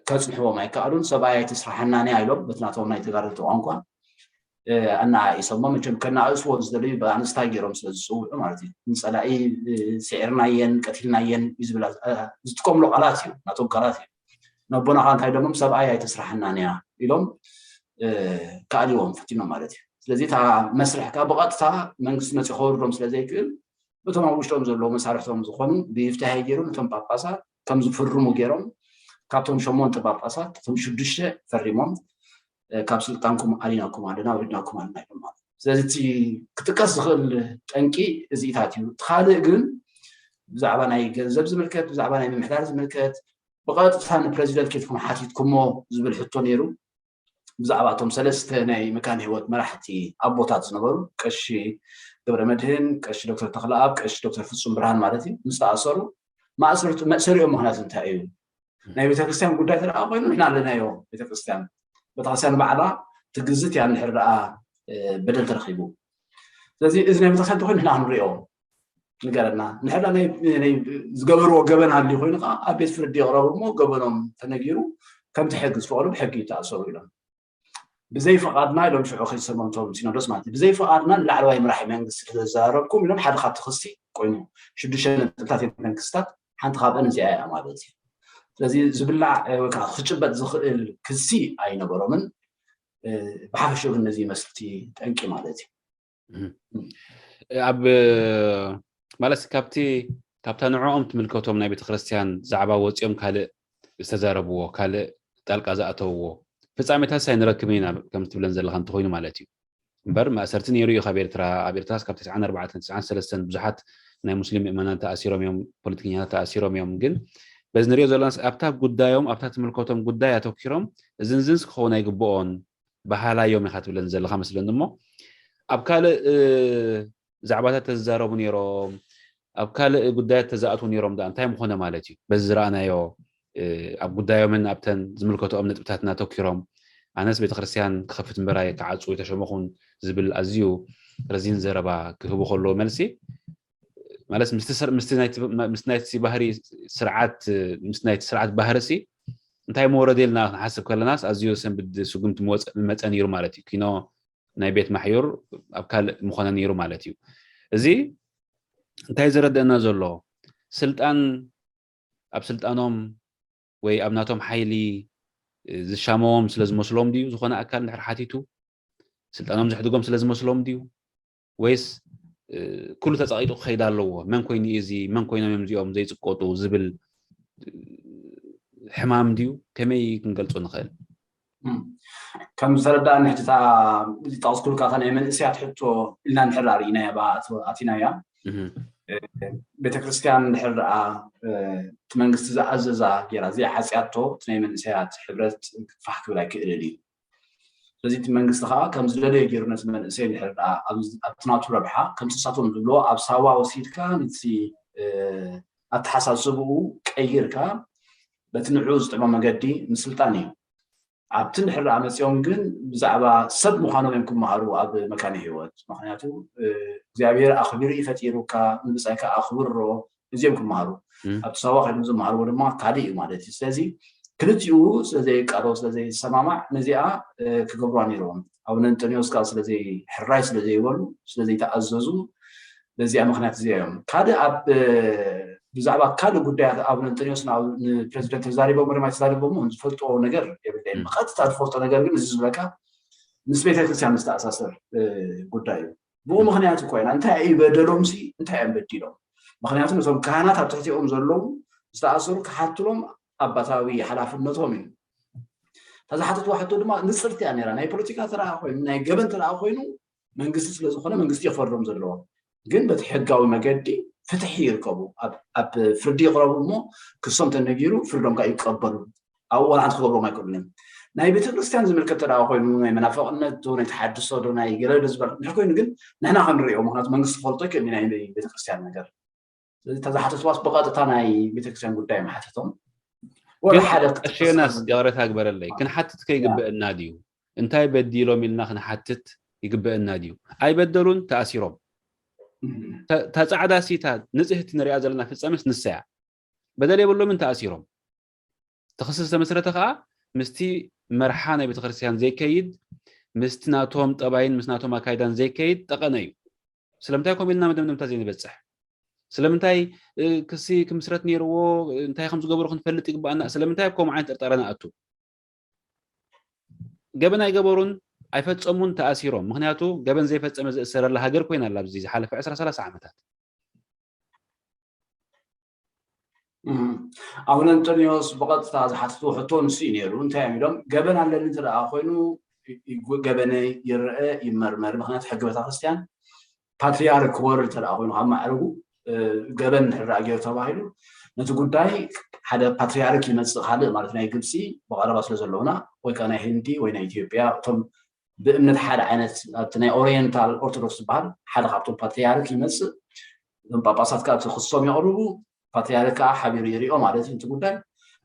ከፅንሕዎም ኣይከኣሉን። ሰብኣይ ኣይትስራሓናን እያ ኢሎም በቲ ናቶም ናይ ተጋደልቲ ቋንቋ ኣናኣኢሶሞ መቸም ከናእስዎ ዝደለዩ ብኣንስታይ ገይሮም ስለ ዝፅውዑ ማለት እዩ። ንፀላኢ ስዒርናየን ቀቲልናየን እዩ ዝብል ዝጥቀምሉ ቃላት እዩ ናቶም ቃላት እዩ። ነቦና ከዓ እንታይ ኢሎሞም ሰብኣይ ኣይተስራሓናን እያ ኢሎም ከኣልዎም ፈቲኖም ማለት እዩ። ስለዚ እታ መስርሕ ከዓ ብቐጥታ መንግስቲ መፅኡ ከወርዶም ስለ ዘይክእል እቶም ኣብ ውሽጦም ዘለዉ መሳርሕቶም ዝኾኑ ብይፍታሄ ገይሮም እቶም ጳጳሳት ከም ዝፍርሙ ገይሮም ካብቶም ሸሞንተ ጳጳሳት እቶም ሽዱሽተ ፈሪሞም ካብ ስልጣንኩም ኣሊናኩም ኣለና፣ ኣውሪድናኩም ኣለና ኢሎም ማለት እዩ። ስለዚ እቲ ክጥቀስ ዝኽእል ጠንቂ እዚኢታት እዩ። እቲ ካልእ ግን ብዛዕባ ናይ ገንዘብ ዝምልከት፣ ብዛዕባ ናይ ምምሕዳር ዝምልከት ብቐጥታ ንፕረዚደንት ኬድኩም ሓቲትኩሞ ዝብል ሕቶ ነይሩ። ብዛዕባ እቶም ሰለስተ ናይ መካነ ህይወት መራሕቲ ኣቦታት ዝነበሩ ቀሺ ገብረ መድህን፣ ቀሺ ዶክተር ተኽለኣብ፣ ቀሺ ዶክተር ፍጹም ብርሃን ማለት እዩ፣ ምስ ተኣሰሩ ማእሰርቱ መእሰሪኦም ምኽንያት እንታይ እዩ? ናይ ቤተክርስትያን ጉዳይ ተደኣ ኮይኑ ንሕና ኣለናዮ። ቤተክርስትያን ቤተክርስትያን ባዕላ ትግዝት እያ እንድሕር ደኣ በደል ተረኺቡ። ስለዚ እዚ ናይ ቤተክርስትያን ተኮይኑ ንሕና ክንሪኦ ንገረና። ንሕና ናይ ዝገበርዎ ገበን ሃልዩ ኮይኑ ከዓ ኣብ ቤት ፍርዲ ይቕረቡ እሞ ገበኖም ተነጊሩ ከምቲ ሕጊ ዝፈቐዶ ብሕጊ ይተኣሰሩ ኢሎም። ብዘይ ፍቓድና ኢሎም ሽዑ ከይሰሞም እቶም ሲኖዶስ ማለት እዩ። ብዘይ ፍቓድና ንላዕለዋይ መራሒ መንግስቲ ስለዘዛረብኩም ኢሎም ሓደ ካብቲ ክሲ ኮይኑ ሽዱሽተ ነጥብታት መንግስታት ሓንቲ ካብአን እዚኣ እያ ማለት እዩ። ስለዚ ዝብላዕ ወይ ከዓ ክጭበጥ ዝኽእል ክሲ ኣይነበሮምን። ብሓፈሽኡ ግን ነዚ ይመስል እቲ ጠንቂ ማለት እዩ። ኣብ ማለት ካብቲ ካብታ ንዕኦም ትምልከቶም ናይ ቤተክርስትያን ዛዕባ ወፂኦም ካልእ ዝተዛረብዎ ካልእ ጣልቃ ዝኣተውዎ ፍፃሜታት ኣይንረክብን ኢና ከም ትብለን ዘለካ እንተኮይኑ ማለት እዩ። እምበር ማእሰርቲ ነይሩ እዩ ካብ ኤርትራ። ኣብ ኤርትራ ካብ ተስዓን ኣርባዕተን ተስዓን ሰለስተን ብዙሓት ናይ ሙስሊም ምእመናን ተኣሲሮም እዮም፣ ፖለቲከኛታት ተኣሲሮም እዮም። ግን በዚ ንሪኦ ዘለና ኣብታ ጉዳዮም ኣብታ ትምልከቶም ጉዳይ ኣተኪሮም እዝንዝንስ ክኸውን ኣይግብኦን በሃላይ እዮም ኢኻ ትብለን ዘለኻ መስለኒ እሞ ኣብ ካልእ ዛዕባታት ተዝዛረቡ ነይሮም ኣብ ካልእ ጉዳያት ተዝኣትዉ ነይሮም ደኣ እንታይ ምኾነ ማለት እዩ? በዚ ዝረኣናዮ ኣብ ጉዳዮምን ኣብተን ዝምልከትኦም ነጥብታትን ኣተኪሮም ኣነስ ቤተክርስትያን ክኸፍት እምበር ኣይከዓጹ ኣይተሸመኹን ዝብል ኣዝዩ ረዚን ዘረባ ክህቡ ከለዉ መልሲ ማለት ምስቲ ናይቲ ባህሪ ስርዓት ምስቲ ናይቲ ስርዓት ባህርሲ እንታይ መወረደ ኢልና ክንሓስብ ከለናስ ኣዝዩ ሰንብድ ስጉምቲ መፀ ነይሩ ማለት እዩ። ኪኖ ናይ ቤት ማሕዩር ኣብ ካልእ ምኾነ ነይሩ ማለት እዩ። እዚ እንታይ ዘረደእና ዘሎ ስልጣን ኣብ ስልጣኖም ወይ ኣብ ናቶም ሓይሊ ዝሻመዎም ስለ ዝመስሎም ድዩ ዝኾነ ኣካል እንድሕር ሓቲቱ ስልጣኖም ዘሕድጎም ስለ ዝመስሎም ድዩ ወይስ ኩሉ ተፃቂጡ ክኸይድ ኣለዎ መን ኮይኑ እዚ መን ኮይኖም እዮም እዚኦም ዘይፅቀጡ ዝብል ሕማም ድዩ ከመይ ክንገልፆ ንኽእል? ከም ዝተረዳእኒ ሕጂ እታ ዝጠቕስኩልካ እታ ናይ መንእሰያት ሕቶ ኢልና እንድሕር ርኢናያ ኣቲናያ ቤተክርስትያን እንድሕር ደኣ እቲ መንግስቲ ዝኣዘዛ ገይራ ዘይዓፅያቶ እቲ ናይ መንእሰያት ሕብረት ክትፋሕ ክብል ኣይክእልን እዩ። ስለዚ እቲ መንግስቲ ከዓ ከም ዝደለየ ገይሩ ነቲ መንእሰይ እንድሕር ደኣ ኣብቲ ናቱ ረብሓ ከምቲ ንሳቶም ዝብልዎ ኣብ ሳዋ ወሲድካ ነቲ ኣተሓሳስብኡ ቀይርካ በቲ ንዕኡ ዝጥዕሞ መገዲ ምስልጣን እዩ። ኣብቲ እንድሕር ደኣ መፂኦም ግን ብዛዕባ ሰብ ምዃኖም እዮም ክመሃሩ ኣብ መካነ ህይወት። ምክንያቱ እግዚኣብሔር ኣኽቢሩ እዩ ፈጢሩካ፣ ንብፃይካ ኣኽብሮ፣ እዚኦም ክመሃሩ። ኣብቲ ሳዋ ከይዶም ዝመሃርዎ ድማ ካልእ እዩ ማለት እዩ። ስለዚ ክልቲኡ ስለዘይቃዶ ስለዘይሰማማዕ ነዚኣ ክገብሩዋ ነይርዎም። ኣቡነ እንጠንዮስ ከዓ ስለዘይሕራይ ስለዘይበሉ ስለዘይተኣዘዙ በዚኣ ምክንያት እዚኣ እዮም። ካልእ ኣብ ብዛዕባ ካልእ ጉዳያት ኣቡነ እንጠንዮስ ንፕረዚደንት ተዛሪቦም ወደማ ተዛሪቦም ዝፈልጦ ነገር የብለይም። ብቐጥታ ዝፈልጦ ነገር ግን እዚ ዝበካ ምስ ቤተክርስትያን ዝተኣሳሰር ጉዳይ እዩ። ብኡ ምክንያት እኮ ኢና እንታይ እዩ በደሎም ሲ እንታይ እዮም በዲሎም? ምክንያቱ ነቶም ካህናት ኣብ ትሕቲኦም ዘለዉ ዝተኣሰሩ ክሓትሎም ኣባታዊ ሓላፍነቶም እዩ። እታ ዝሓተትዋ ሕቶ ድማ ንፅርቲ እያ ነይራ። ናይ ፖለቲካ ተረኣ ኮይኑ ናይ ገበን ተረኣ ኮይኑ መንግስቲ ስለዝኾነ መንግስቲ ክፈርዶም ዘለዎ ግን በቲ ሕጋዊ መገዲ ፍትሒ ይርከቡ ኣብ ፍርዲ ይቅረቡ እሞ ክሶም ተነጊሩ ፍርዶም ከዓ ይቀበሉ ኣብኡ ዋላ ሓንቲ ክገብሮም ኣይክእሉን እዮም። ናይ ቤተክርስትያን ዝምልከት ተደኣ ኮይኑ ናይ መናፈቅነት ዶ ናይ ተሓድሶ ዶ ናይ ገለ ዶ ዝበል እንድሕር ኮይኑ ግን ንሕና ክንሪኦ ምክንያቱ መንግስቲ ክፈልጦ ይክእል ናይ ቤተክርስትያን ነገር ስለዚ ተዝሓተትዋስ ብቐጥታ ናይ ቤተክርስትያን ጉዳይ ምሓተቶም ወላ ሓደ ቀሽዮናስ ይቕሬታ ግበረለይ ክንሓትት ከይግበአና ድዩ እንታይ በዲሎም ኢልና ክንሓትት ይግበአና ድዩ ኣይበደሉን ተኣሲሮም ተፃዕዳ ሲታ ንፅህቲ ንሪኣ ዘለና ፍፀምስ ንሰያ በደል የብሎምን ተኣሲሮም እቲ ክሲ ዝተመስረተ ከዓ ምስቲ መርሓ ናይ ቤተክርስትያን ዘይከይድ ምስቲ ናቶም ጠባይን ምስ ናቶም ኣካይዳን ዘይከይድ ጠቐነ እዩ ስለምንታይ ከምኡ ኢልና መደምደምታ ዘይንበፅሕ ስለምንታይ ክሲ ክምስረት ነይርዎ እንታይ ከም ዝገበሩ ክንፈልጥ ይግባኣና ስለምንታይ ኣብ ከምኡ ዓይነት ጥርጠረ ንኣቱ ገበን ኣይገበሩን ኣይፈፀሙን ተኣሲሮም ምክንያቱ ገበን ዘይፈፀመ ዝእሰረላ ሃገር ኮይና ኣላ ኣብዚ ዝሓለፈ ዕስራ ሰላሳ ዓመታት ኣቡነ እንጠንዮስ ብቐጥታ ዝሓትትዎ ሕቶ ንሱ እዩ ነይሩ እንታይ እዮም ኢሎም ገበን ኣለኒ እንተ ደኣ ኮይኑ ገበነይ ይረአ ይመርመር። ምክንያቱ ሕጊ ቤተክርስትያን ፓትሪያርክ ክወርድ እንተ ደኣ ኮይኑ ካብ ማዕረጉ ገበን እንድሕር ደኣ ገይሩ ተባሂሉ ነቲ ጉዳይ ሓደ ፓትሪያርክ ይመፅእ፣ ካልእ ማለት ናይ ግብፂ ብቐረባ ስለ ዘለውና ወይ ከዓ ናይ ህንዲ ወይ ናይ ኢትዮጵያ እቶም ብእምነት ሓደ ዓይነት ኣብቲ ናይ ኦሪየንታል ኦርቶዶክስ ዝበሃል ሓደ ካብቶም ፓትሪያርክ ይመፅእ። እዞም ጳጳሳት ከዓ እቲ ክሶም የቕርቡ፣ ፓትሪያርክ ከዓ ሓቢሩ ይሪኦ ማለት እዩ። እቲ ጉዳይ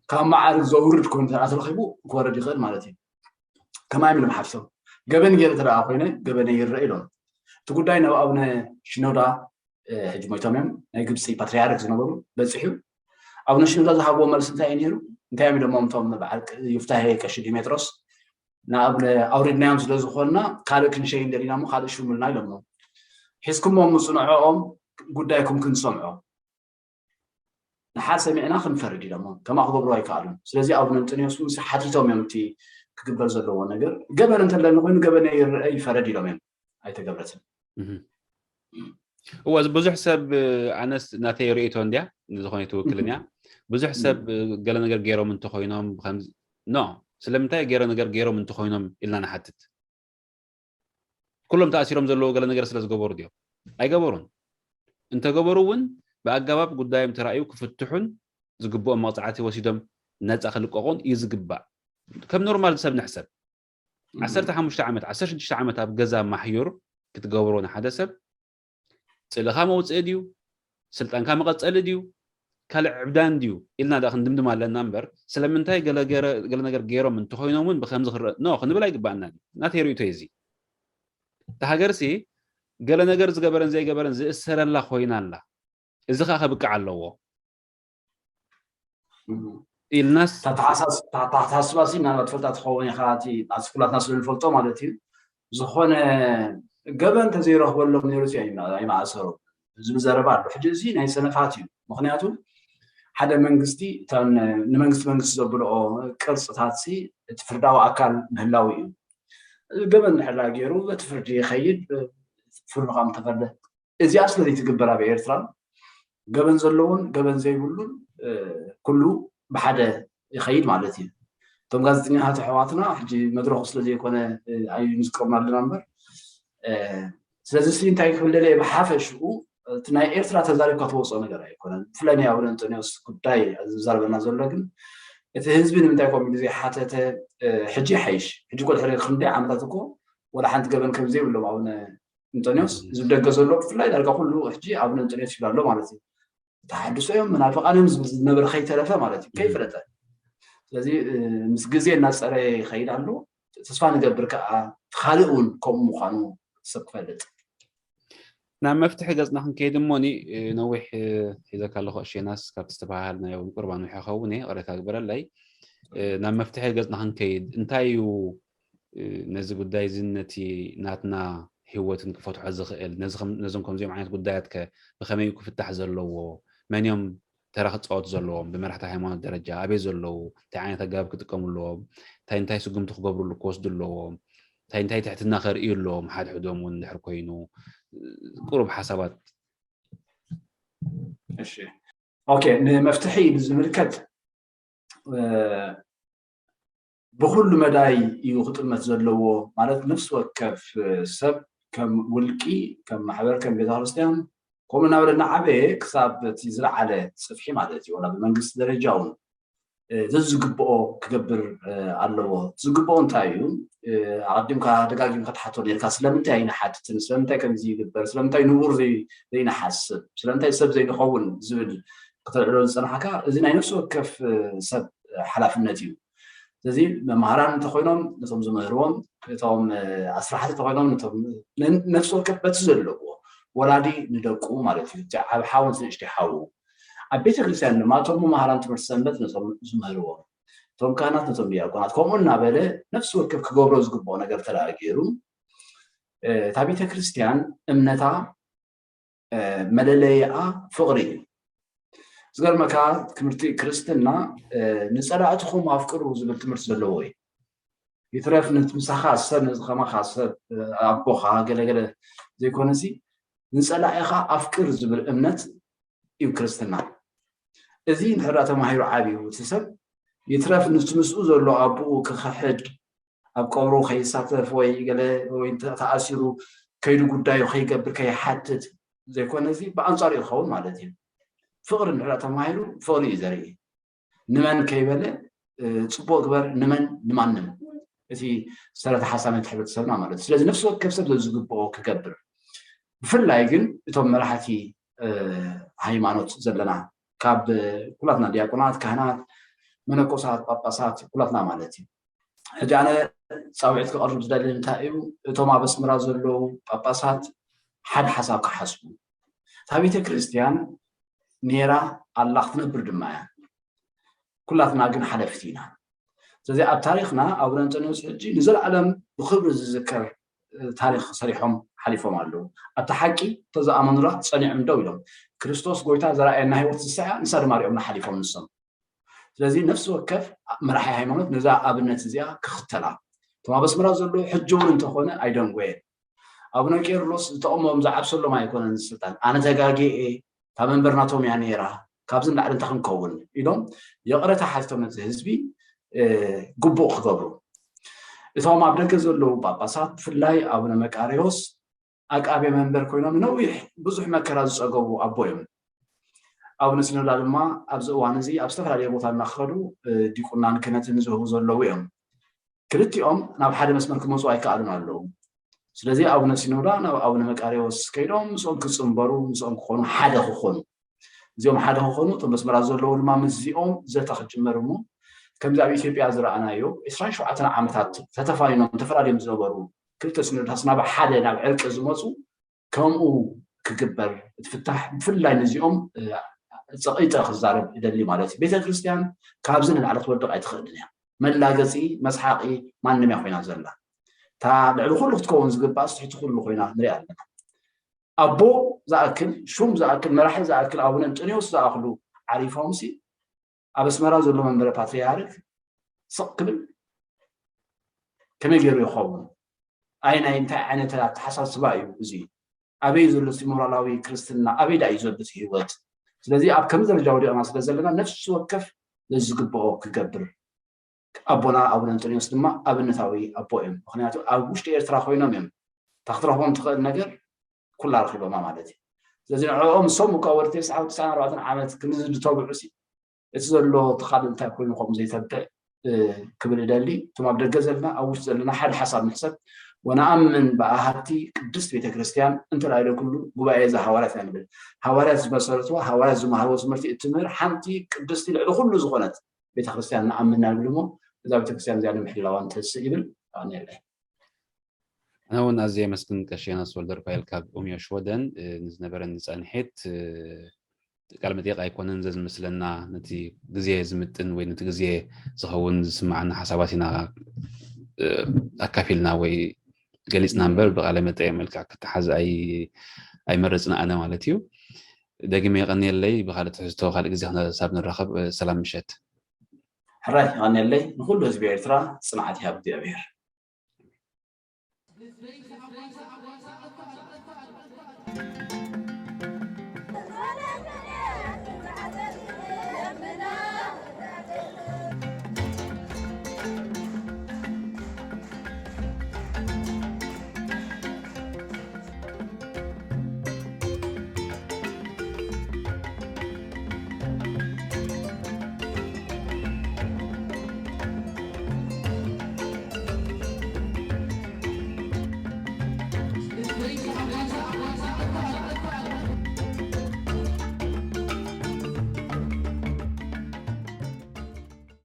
ካብ መዓርግ ዘውርድ ኮይኑ ተረኺቡ ክወርድ ይኽእል ማለት እዩ። ከማይ ምንም ሓፍሶም ገበን ገይረ ተደኣ ኮይነ ገበነ ይረአ ኢሎም እቲ ጉዳይ ናብ ኣቡነ ሽኖዳ ሕጂ ሞይቶም እዮም ናይ ግብፂ ፓትሪያርክ ዝነበሩ በፂሑ ኣቡነ ሽኖዳ ዝሃብዎ መልሲ እንታይ እዩ ነይሩ? እንታይ እዮም ኢሎሞም እቶም በዓል ዮፍታሄ ቀሺ ዲሜጥሮስ ንኣቡነ ኣውሪድናዮም ስለ ዝኾንና ካልእ ክንሸይ እንደሊና እሞ ካልእ ሽሙልና ኢሎሞ ሒዝኩሞ ምፁ ንዕኦም ጉዳይኩም ክንሰምዖ ንሓ ሰሚዕና ክንፈርድ ኢሎሞ ከማ ክገብሩ ኣይከኣሉን። ስለዚ ኣቡነ እንጥንዮስ ምስ ሓቲቶም እዮም እቲ ክግበር ዘለዎ ነገር ገበን እንተለኒ ኮይኑ ገበነ ይረአ ይፈረድ ኢሎም እዮም ኣይተገብረትን። እወ ብዙሕ ሰብ ኣነስ ናተይ ርእቶ እንድያ ንዝኾነ ትውክልን እያ። ብዙሕ ሰብ ገለ ነገር ገይሮም እንተኮይኖም ኖ ስለምንታይ ገለ ነገር ገይሮም እንተኮይኖም ኢልና ንሓትት። ኩሎም ተኣሲሮም ዘለዉ ገለ ነገር ስለ ዝገበሩ ድዮም? ኣይገበሩን። እንተገበሩ እውን ብኣገባብ ጉዳዮም ተራእዩ ክፍትሑን ዝግብኦም መቕፃዕቲ ወሲዶም ነፃ ክልቀቑን እዩ ዝግባእ። ከም ኖርማል ሰብ ንሕሰብ። ዓሰርተ ሓሙሽተ ዓመት ዓሰርተ ሽዱሽተ ዓመት ኣብ ገዛ ማሕዩር ክትገብሮ ንሓደ ሰብ ፅልእኻ መውፅኢ ድዩ ስልጣንካ መቐፀሊ ድዩ ካልእ ዕብዳን ድዩ ኢልና ዳ ክንድምድም ኣለና እምበር ስለምንታይ ገለ ነገር ገይሮም እንተኮይኖም እውን ብከምዚ ክረእ ኖ ክንብል ኣይግባኣና ናተይ ርእቶ እዚ እታ ሃገርሲ ገለ ነገር ዝገበረን ዘይገበረን ዝእሰረላ ኮይና ኣላ እዚ ከዓ ከብቅዕ ኣለዎ ኢልናስ ተሓሳስባሲ ምናልባት ፈልጣ ትኸውን ኢኻ እቲ ኣስኩላትና ስለ ንፈልጦ ማለት እዩ ዝኾነ ገበን ተዘይረኽበሎም ነይሩ ኣይመኣሰሩ ዝብል ዘረባ ኣሎ ሕጂ እዚ ናይ ሰነፋት እዩ ምክንያቱ ሓደ መንግስቲ ንመንግስቲ መንግስቲ ዘብልኦ ቅርፅታት እቲ ፍርዳዊ ኣካል ምህላው እዩ ገበን ድሕላ ገይሩ በቲ ፍርዲ ይኸይድ ፍርዱ ከም ተፈርደ እዚኣ ስለ ዘይትግበር ኣብ ኤርትራ ገበን ዘለዎን ገበን ዘይብሉን ኩሉ ብሓደ ይኸይድ ማለት እዩ እቶም ጋዜጠኛታት ኣሕዋትና ሕጂ መድረኹ ስለ ዘይኮነ ኣይንዝቀርና ኣለና እምበር ስለዚ ስ እንታይ ክብል ደለ ብሓፈሽኡ እቲ ናይ ኤርትራ ተዛሪብካ ትወፅኦ ነገር ኣይኮነን ብፍላይ ናይ ኣቡነ እንጦንዮስ ጉዳይ ዝዛረበና ዘሎ ግን እቲ ህዝቢ ንምንታይ ከምኡ ግዜ ሓተተ ሕጂ ይሓይሽ ሕጂ ኮ ድሕሪ ክንደይ ዓመታት እኮ ወላ ሓንቲ ገበን ከም ዘይብሎም ኣቡነ እንጦንዮስ እዚ ደገ ዘሎ ብፍላይ ዳርጋ ኩሉ ሕጂ ኣቡነ እንጦንዮስ ይብል ኣሎ ማለት እዩ ተሓድሶ እዮም መናፍቃን እዮም ዝብል ዝነበረ ከይተረፈ ማለት እዩ ከይፈለጠ ስለዚ ምስ ግዜ እናፀረ ይኸይድ ኣሎ ተስፋ ንገብር ከዓ ካልእ እውን ከምኡ ምዃኑ ሰብ ክፈልጥ ናብ መፍትሒ ገፅና ክንከይድ እሞኒ ነዊሕ ሒዘካ ኣለኹ ኣሸናስ ካብቲ ዝተባሃልናዮ እውን ቁርባን ውሕ ይኸውን እየ ቅሬታ ግበረለይ ናብ መፍትሒ ገፅና ክንከይድ እንታይ እዩ ነዚ ጉዳይ እዚ ነቲ ናትና ህይወትን ክፈትሖ ዝኽእል ነዞም ከምዚኦም ዓይነት ጉዳያት ከ ብኸመይ ክፍታሕ ዘለዎ መን እዮም ተራ ክፃወቱ ዘለዎም ብመራሕቲ ሃይማኖት ደረጃ ኣበይ ዘለዉ እንታይ ዓይነት ኣገባብ ክጥቀሙ ኣለዎም እንታይ እንታይ ስጉምቲ ክገብርሉ ክወስዱ ኣለዎም እንታይ እንታይ ትሕትና ከርእዩ ኣለዎም ሓድሕዶም እውን ድሕር ኮይኑ ቁሩብ ሓሳባት እሺ ኦኬ ንመፍትሒ ብዝምልከት ብኩሉ መዳይ እዩ ክጥመት ዘለዎ ማለት ነፍሲ ወከፍ ሰብ ከም ውልቂ ከም ማሕበር ከም ቤተክርስትያን ከምኡ እናበለ እናዓበየ ክሳብ እቲ ዝለዓለ ፅፍሒ ማለት እዩ ወላ ብመንግስቲ ደረጃ እውን ዘዝግብኦ ክገብር ኣለዎ ዝግብኦ እንታይ እዩ ኣቀዲምካ ደጋጊም ክትሓቶ ነርካ ስለምንታይ ኣይንሓትትን ስለምንታይ ከምዚ ይግበር ስለምንታይ ንቡር ዘይንሓስብ ስለምንታይ ሰብ ዘይንኸውን ዝብል ከተልዕሎ ዝፀናሕካ እዚ ናይ ነፍሲ ወከፍ ሰብ ሓላፍነት እዩ ስለዚ መምሃራን እንተኮይኖም ነቶም ዝምህርዎም እቶም ኣስራሕቲ እንተኮይኖም ነፍሲ ወከፍ በቲ ዘለዎ ወላዲ ንደቁ ማለት እዩ እቲ ዓብ ሓውን ንእሽተይ ሓዉ ኣብ ቤተክርስትያን ድማ እቶም መምሃራን ትምህርቲ ሰንበት ነቶም ዝምህርዎም እቶም ካህናት ነቶም ዲያቆናት ከምኡ እናበለ ነፍሲ ወከፍ ክገብሮ ዝግብኦ ነገር ተደኣ ገይሩ እታ ቤተክርስትያን እምነታ መለለይኣ ፍቕሪ እዩ ዝገርመካ ትምህርቲ ክርስትና ንፀላእትኹም ኣፍቅሩ ዝብል ትምህርቲ ዘለዎ እዩ ይትረፍ ምሳኻ ሰብ ነዚ ከማኻ ሰብ ኣቦኻ ገለገለ ዘይኮነሲ ንፀላኢኻ ኣፍቅር ዝብል እምነት እዩ ክርስትና እዚ እንድሕር ተማሂሩ ዓብዩ እቲ ሰብ ይትረፍ ንሱ ምስኡ ዘሎ ኣቦኡ ክኽሕድ ኣብ ቀብሩ ከይሳተፍ ወይ ገለ ወይ እንተ ተኣሲሩ ከይዱ ጉዳዩ ከይገብር ከይሓትት ዘይኮነ እዚ ብኣንጻሩ እዩ ክኸውን ማለት እዩ። ፍቕሪ እንድሕር ተማሂሩ ፍቕሪ እዩ ዘርኢ። ንመን ከይበለ ጽቡቕ ግበር ንመን ንማንም እቲ ሰረተ ሓሳብ ናይቲ ሕብረተሰብና ማለት እዩ። ስለዚ ነፍሲ ወከፍ ሰብ ዘዝግብኦ ክገብር ብፍላይ ግን እቶም መራሕቲ ሃይማኖት ዘለና ካብ ኩላትና ዲያቆናት፣ ካህናት፣ መነኮሳት፣ ጳጳሳት ኩላትና ማለት እዩ። ሕጂ ኣነ ፃውዒት ክቐርብ ዝደሊ እንታይ እዩ፣ እቶም ኣብ ኣስመራ ዘለዉ ጳጳሳት ሓደ ሓሳብ ክሓስቡ። እታ ቤተ ክርስቲያን ነይራ ኣላ ክትነብር ድማ እያ። ኩላትና ግን ሓለፍቲ ኢና። ስለዚ ኣብ ታሪኽና ኣቡነ እንጠንዮስ ሕጂ ንዘለኣለም ብክብሪ ዝዝከር ታሪኽ ሰሪሖም ሓሊፎም ኣለዉ። ኣብቲ ሓቂ ተዝኣመኑላ ጸኒዖም ደው ኢሎም። ክርስቶስ ጎይታ ዘረኣየና ህይወት ዝሰያ ንሳ ድማ ሪኦምና ሓሊፎም ንሶም። ስለዚ ነፍሲ ወከፍ መራሒ ሃይማኖት ነዛ ኣብነት እዚኣ ክኽተላ። እቶም ኣብ ኣስመራ ዘለዉ ሕጂ እውን እንተኾነ ኣይደንጎየን። ኣቡነ ቄርሎስ ዝተቐሞም ዝዓብሰሎም ኣይኮነን ስልጣን። ኣነ ተጋጌ እየ፣ እታ መንበር ናቶም እያ ነይራ፣ ካብዚ ንላዕሊ እንታይ ክንከውን ኢሎም ይቕረታ ሓቲቶም ነቲ ህዝቢ ግቡእ ክገብሩ። እቶም ኣብ ደገ ዘለዉ ጳጳሳት ብፍላይ ኣቡነ መቃርዮስ ኣቃቤ መንበር ኮይኖም ነዊሕ ብዙሕ መከራ ዝፀገቡ ኣቦ እዮም። ኣቡነ ሲኖዳ ድማ ኣብዚ እዋን እዚ ኣብ ዝተፈላለየ ቦታ እናኸዱ ዲቁናን ክህነትን ዝህቡ ዘለዉ እዮም። ክልቲኦም ናብ ሓደ መስመር ክመፁ ኣይከኣሉን ኣለዉ። ስለዚ ኣቡነ ሲኖዳ ናብ ኣቡነ መቃርዮስ ከይዶም ምስኦም ክፅንበሩ ምስኦም ክኾኑ ሓደ ክኾኑ እዚኦም ሓደ ክኾኑ እቶም በስመራ ዘለዉ ድማ ምስዚኦም ዘተ ክጅመር እሞ ከምዚ ኣብ ኢትዮጵያ ዝረኣናዮ ዕስራን ሸውዓተን ዓመታት ተተፋኒኖም ተፈላለዮም ዝነበሩ ክልተ ሲኖዳት ናብ ሓደ ናብ ዕርቂ ዝመፁ ከምኡ ክግበር እቲ ፍታሕ ብፍላይ ነዚኦም ፀቒጠ ክዛረብ ይደሊ ማለት እዩ። ቤተክርስትያን ካብዚ ንላዕሊ ክትወድቕ ኣይትኽእልን እያ። መላገፂ መስሓቒ ማንም እያ ኮይና ዘላ። እታ ልዕሊ ኩሉ ክትከውን ዝግባእ ትሕቲ ኩሉ ኮይና ንሪኣ ኣለና። ኣቦ ዝኣክል ሹም ዝኣክል መራሒ ዝኣክል ኣቡነ እንጠንዮስ ዝኣክሉ ዓሪፎምሲ ኣብ ኣስመራ ዘሎ መንበረ ፓትርያርክ ስቕ ክብል ከመይ ገይሩ ይኸውን? ኣይ ናይ እንታይ ዓይነት ኣተሓሳስባ እዩ እዚ? ኣበይ ዘሎ እቲ ሞራላዊ ክርስትና? ኣበይ ደኣ እዩ ዘሎ እቲ ህይወት? ስለዚ ኣብ ከምዚ ደረጃ ወዲቕና ስለ ዘለና ነፍሲ ወከፍ ነዚ ዝግብኦ ክገብር ኣቦና ኣቡነ እንጠንዮስ ድማ ኣብነታዊ ኣቦ እዮም። ምክንያቱ ኣብ ውሽጢ ኤርትራ ኮይኖም እዮም እታ ክትረኽቦም ትኽእል ነገር ኩላ ረኺቦማ ማለት እዩ። ስለዚ ንዕኦም ንሶም እኳ ወዲ ተስዓ ወዲ ተስዓን ኣርባዕተን ዓመት ክንዲ ዝተብዑ ሲ እቲ ዘሎ ትኻል እንታይ ኮይኑ ከምኡ ዘይተብዕ ክብል እደሊ። እቶም ኣብ ደገ ዘለና ኣብ ውሽጢ ዘለና ሓደ ሓሳብ ንሕሰብ ወነኣምን ብኣሃቲ ቅድስት ቤተክርስትያን እንተ ኢለ ኩሉ ጉባኤ ዘሃዋርያት ኢና ንብል። ሃዋርያት ዝመሰረትዋ ሃዋርያት ዝመሃርዎ ትምህርቲ እትምህር ሓንቲ ቅድስቲ ልዕሊ ኩሉ ዝኾነት ቤተክርስትያን ንኣምን ኢና ንብል እሞ እዛ ቤተክርስትያን እዚኣ ንምሕላዋ ንተስእ ይብል። ኣነ የለይ። ኣነ እውን ኣዝየ የመስግን ቀሺ ዮናስ ወልደሩፋኤል ካብ ኡምዮ ሽወደን ንዝነበረኒ ጻንሒት። ቃለ መጠይቕ ኣይኮነን ዘዝመስለና ነቲ ግዜ ዝምጥን ወይ ነቲ ግዜ ዝኸውን ዝስምዓና ሓሳባት ኢና ኣካፊልና ወይ ገሊፅና እምበር ብቃለ መጠይቕ መልክዕ ክተሓዝ ኣይመረፅና ኣነ ማለት እዩ። ደጊመ የቐንየለይ። ብካልእ ትሕዝቶ ካልእ ግዜ ክሳብ ንራኸብ ሰላም ምሸት። ሕራይ የቐንየለይ። ንኩሉ ህዝቢ ኤርትራ ፅንዓት ይሃብ እግዚኣብሔር።